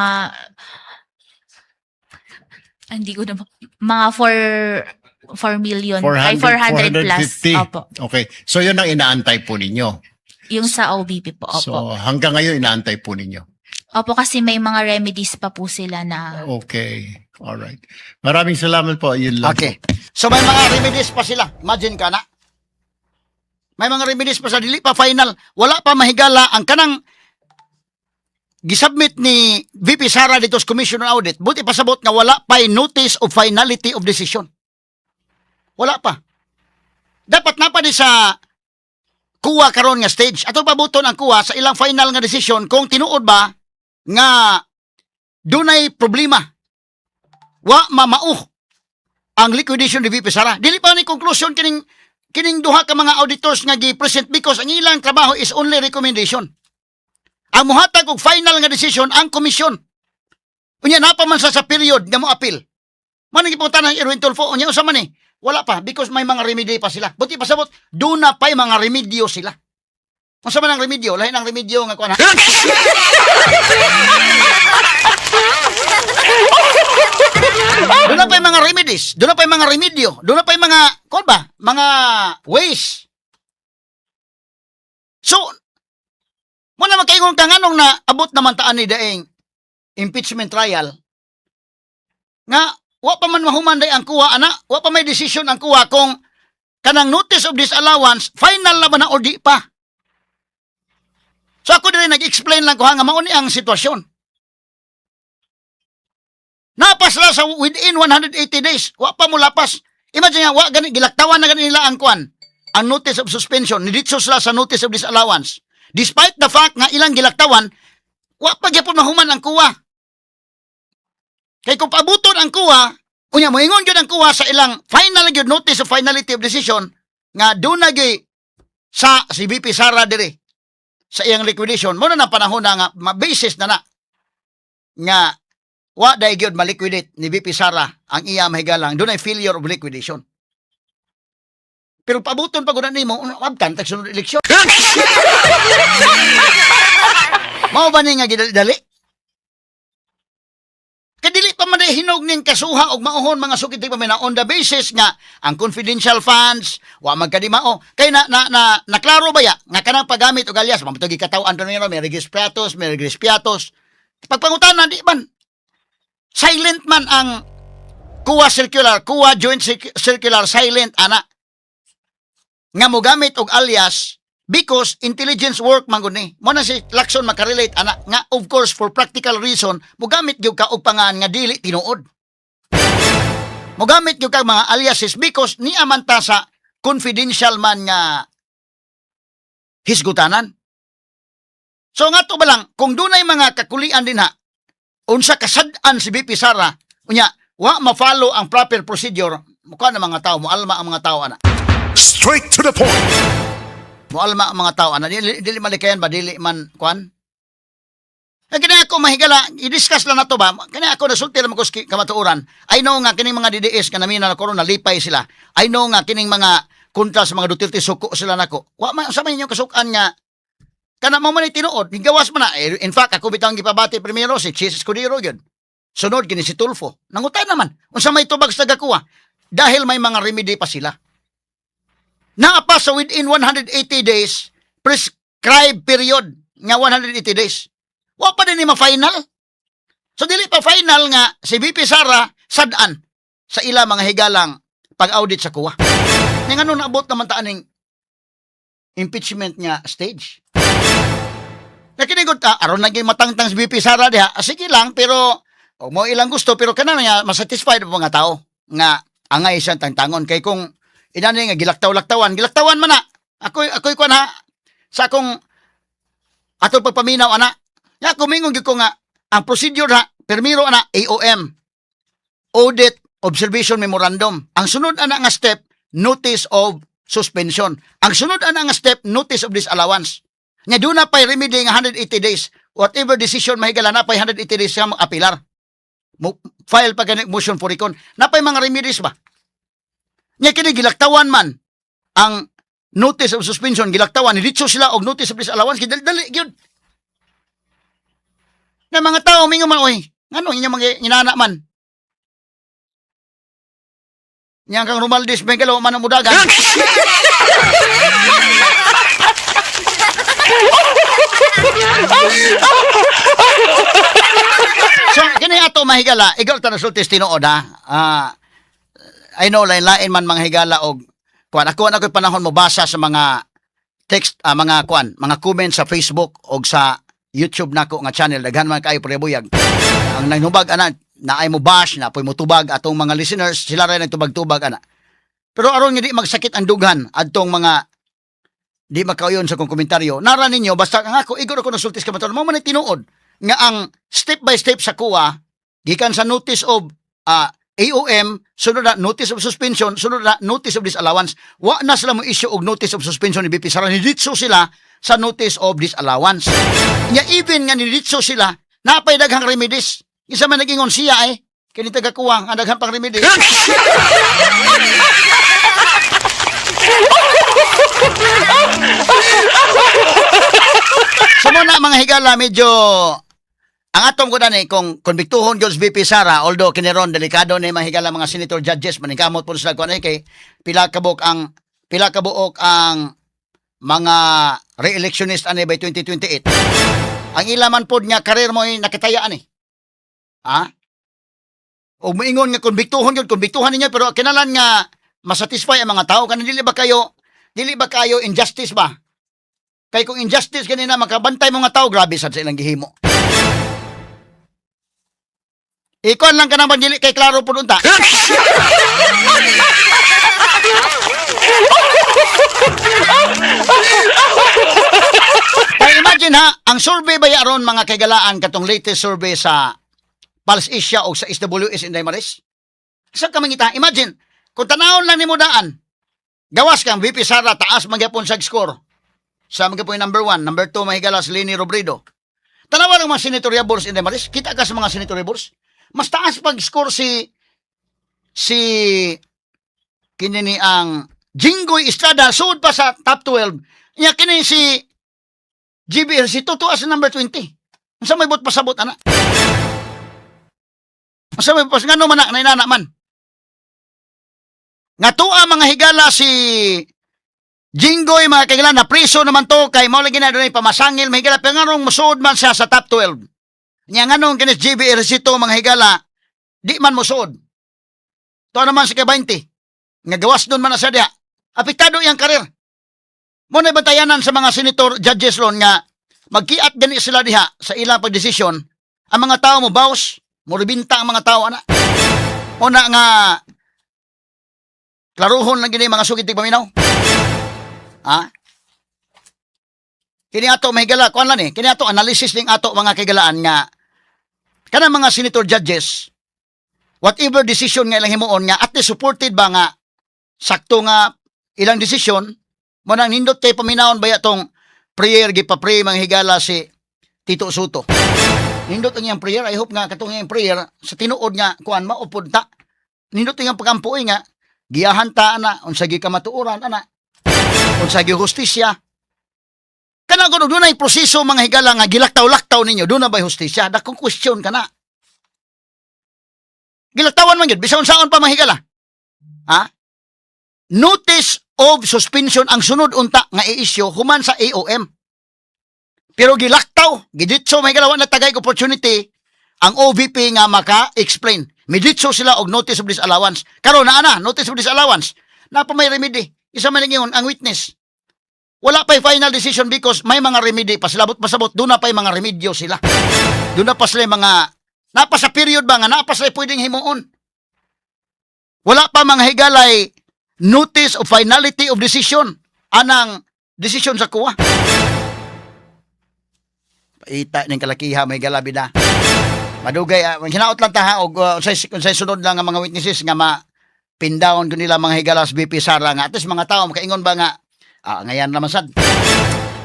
S8: ah, hindi ko na mga 4 4 million, ay 400 plus.
S10: 450.
S8: Opo.
S10: Okay. So yun ang inaantay po ninyo.
S8: Yung sa OVP po. Opo.
S10: So hanggang ngayon inaantay po ninyo.
S8: Opo, kasi may mga remedies pa po sila na
S10: Okay. All right. Maraming salamat po. Yun lang.
S4: Okay. So may mga remedies pa sila. Imagine ka na. May mga remedies pa sa dili pa final. Wala pa, mahigala, ang kanang gisubmit ni VP Sara dito sa Commission on Audit. Buti pasabot nga wala pa notice of finality of decision. Wala pa. Dapat na pa ni sa COA karon nga stage. Ato pabuton ang COA sa ilang final nga decision kung tinuod ba nga dunay problema. Wa mamao ang liquidation ni VP Sara. Dili pa ni conclusion kining duha ka mga auditors nga gi-present because ang ilang trabaho is only recommendation. Ang muhatag og final nga decision ang komisyon. Unya napa man sa period nga mo appeal. Man ang gipunta ng Erwin Tulfo, unya usa man eh. Wala pa because may mga remedy pa sila. Buti pasabot, duna pa'y mga remedyo sila. Unsa man ang remedyo? Lahi ng remedyo nga kuan ha? Doon na pa'y mga remedies, doon na pa'y mga remedyo, doon na pa'y mga, kuan ba? Mga ways. So, mo na makaingon ka nganong na abot naman taan ni daing impeachment trial nga wa pa man mahuman day ang COA ana, wa pa may decision ang COA kung kanang notice of disallowance final na ba na o di pa. So ako diri nag-explain lang ko ha, nga mao ni ang sitwasyon. Naa pa sila sa within 180 days. Wa pa mo lapas. Imagine nga, wa gani, gilaktawan na gani nila ang kwan. Ang notice of suspension. Niditso sila sa notice of disallowance. Despite the fact nga ilang gilaktawan, wa pa gyapon mahuman ang COA. Kay kung paabuton ang COA, unya moingon gyud ang COA sa ilang final gyud notice of finality of decision nga duna gyud sa si VP Sara dire sa iyang liquidation mo na na panahon na nga ma-basis na na nga wa dai gyud ma-liquidate ni VP Sara ang iya mahigalang dunay failure of liquidation. Pero paabuton pa gud na nimo, abtan tag sunod eleksyon. Mao ba ni nga gidali? Kay dili pa man day hinog ning kasuha og mauhon, mga sukit pa on the basis nga ang confidential funds wa magkadimao kay na na na naklaro ba ya nga kanang paggamit og alias mamto gikataw-an pa nila may registratos, may registratos. Pagpangutana, di man silent man ang COA circular, COA joint circular, silent ana nga mogamit og alias because intelligence work man gud ni. Mo na si Lacson makarelate ana nga of course for practical reason mogamit gyud ka og pangan nga dili tinuod. Mogamit gyud ka mga aliases because niya man ta sa confidential man nga hisgutanan. So nga to ba lang, kung dunay mga kakulian din ha, unsa kasad-an si VP Sara, unya, wa ma-follow ang proper procedure, mukha na mga tao, mualma ang mga tao ana.
S6: Straight to the point.
S4: Mualma ang mga tao ana. Dili, dili malikayan ba, dili man kuan. Eh, kini ako mahigala, i-discuss lang nato ba? Kini ako nasulti lang ko sa kamatuoran. I know nga kining mga DDS nga namin na corona lipay sila. I know nga kining mga kontra sa mga Duterte suko sila nako. Wa man sa man inyong kasukan nga kana mo man tinuod, gigawas man na. Eh, in fact, ako bitang gipabati primero si Chiz Escudero gyud. Sunod kini si Tulfo. Nangutan naman unsa may tubag sa gakuha dahil may mga remedy pa sila. Naa pa sa within 180 days prescribed period nga 180 days. Wa pa din ni ma-final. So dili pa final nga si VP Sara sad-an sa ila mga higalang pag-audit sa COA. Nga ngano naabot naman ta aning impeachment nga stage? Nakinigod ta aron naging matangtang si VP Sara diha. Ah, sige lang, pero o mo ilang gusto, pero kana nga masatisfied ang mga tao nga angay siyang tangtangon kay kung inani nga gilaktaw-laktawan, gilaktawan man na. Ako'y kuan ha sa akong atong pagpaminaw ana. Ya kumingon gyud ko nga ang procedure ha, permiro ana AOM. Audit Observation Memorandum. Ang sunod ana nga step, notice of suspension. Ang sunod ana nga step, notice of disallowance. Nya duna pay remedy nga 180 days. Whatever decision mahigala na pay 180 days siya mo apilar. Mo file pa gani motion for recon. Napay mga remedies ba? Nya kini gilaktawan man ang notice of suspension, gilaktawan niditso sila og notice of disallowance, gidali gyud. Na mga tao mingon man, "Oy, ngano inyong mga inana man?" Nya kang Romualdez Bengalo man ang mudagan. So kini ato mahigala, igol ta nasultis tinuod ha. Ah, I know lain-lain man mga higala og kuan. Ako na ko'y panahon mo basa sa mga text, mga kuan, mga comments sa Facebook og sa YouTube nako nga channel. Daghan man kaayo prebuyag. Ang nanghubag ana, naay mo bash, na mo tubag atong mga listeners, sila rin nagtubag-tubag ana. Pero aron nga di magsakit ang dughan adtong mga di makauyon sa kong komentaryo. Nara ninyo, basta ang ako, igor ako nasultis ka mao man ay tinuod nga ang step by step sa COA, gikan sa notice of AOM, sunod na notice of suspension, sunod na notice of disallowance. Wa na sila mo issue og notice of suspension ni VP Sara. Niditso sila sa notice of disallowance. Nya even nga niditso sila, napay daghang remedies. Isa man nagingon siya eh. Kini taga COA, ang daghan pang remedies. So mo na mga higala, medyo ang atom ko dani kung konbiktuhon gyud si VP Sara, although kiniron delikado ni mga higala mga senator judges maningkamot po sila kuan eh, kay pila ka buok ang mga re-electionist ani by 2028. Ang ila man pod nga career mo ay nakitayaan eh. Ha? O moingon nga konbiktuhon gyud, konbiktuhan ninyo, pero kinalan nga masatisfy ang mga tao kanin dili ba kayo injustice ba? Kay kung injustice kanina makabantay mo nga tao, grabe sad sa ilang gihimo. Ikuan lang ka nang dili kay klaro pud unta. Kaya imagine ha, ang survey ba aron, mga kaigalaan, katong latest survey sa Pulse Asia o sa SWS Inday Maris? Sa kamangita, imagine, kung tanawon lang nimo daan, gawas kang VP Sara, taas magyapon sa score. Sa magyapon yung number 1, number 2, mahigala si Leni Robredo. Tanawa lang mga senatoriables, Inday Maris, kita ka sa mga senatoriables, mas taas pag score si kini ni ang Jinggoy Estrada, sud pa sa top 12. Nya kini si GBR si Tutu as number 20. Unsa may buot pasabot ana? Unsa may pas ngano man na nainana man? Nga tuwa, mga higala, si Jinggoy, mga kagala, na preso naman to kay mao lagi na dunay pamasangil, mga higala, pero nganong mosuod man siya sa top 12? Nya nganong kini si GB Ejercito, mga higala, di man mosuod? To naman si kay 20 nga gawas doon man na siya diha. Apektado iyang karir. Mo na bantayanan sa mga senator judges ron nga magkiat gani sila diha sa ilang pagdesisyon, ang mga tao mo baws, mo rebinta ang mga tao ana. Una nga klaruhon lang gini, mga sugid tigpaminaw. Ha? Kini ato mahigala kuan lang ni, kini ato analysis ning ato, mga kaigalaan, nga kanang mga senator judges, whatever decision nga ilang himuon nga at least supported ba nga sakto nga ilang desisyon. Mo nang nindot kay paminawon ba tong prayer, gipa-pray, mga higala, si Tito Sotto. Nindot ang iyang prayer. I hope nga katong iyang prayer sa tinuod nga kuan maupod ta. Nindot ang iyang pagampuoy nga giyahan ta ana, unsa gi kamatuoran ana, unsa gi hustisya. Kana kuno dunay proseso, mga higala, nga gilaktaw-laktaw ninyo, doon na ba'y hustisya? Dakong question kana. Gilaktawan man gyud bisan unsaon pa, mga higala. Ha? Notice of suspension ang sunod unta nga i-issue human sa AOM. Pero gilaktaw, giditso, may galawan na tagay opportunity ang OVP nga maka-explain. Miditso sila og notice of disallowance. Karon naa na notice of disallowance. Na pa may remedy. Isa man ingon ang witness. Wala pa'y final decision because may mga remedy pa sila. Pasabot, doon na pa'y mga remedyo sila. Doon na pa sila mga, napa sa period ba nga, napa sila pwedeng himuon. Wala pa, mga higalay, notice of finality of decision anang decision sa COA. Paita ning kalakiha, may galabi na. Madugay, hinaot lang ta ha og unsay sunod lang nga mga witnesses nga ma pin down ko nila, mga higala, sa VP Sara, nga at least mga tao makaingon ba nga ngayan naman sad.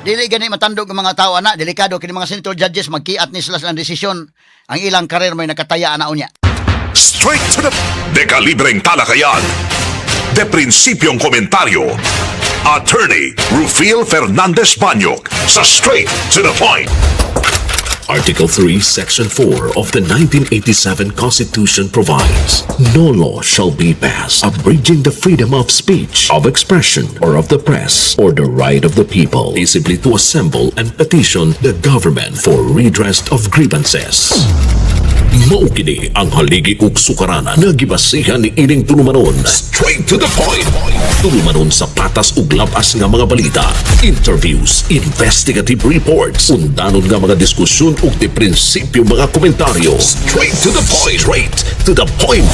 S4: Dili gani matandog ang mga tao ana, delikado kini mga senator judges, magkiat ni sila sa desisyon, ang ilang karir may nakataya ana unya.
S6: Straight to the Dekalibreng talakayan. De prinsipyong komentaryo. Attorney Rufil Fernandez Banyok sa Straight to the Point.
S5: Article 3, Section 4 of the 1987 Constitution provides, "No law shall be passed abridging the freedom of speech, of expression, or of the press, or the right of the people peaceably to assemble and petition the government for redress of grievances." Mao kini ang haligi ug sukaranan nga gibasihan ni ining tulumanon. Straight to the Point. Tulumanon sa patas ug labas nga mga balita, interviews, investigative reports, undanon nga mga diskusyon ug de prinsipyo mga komentaryo. Straight to the Point. Straight to the Point.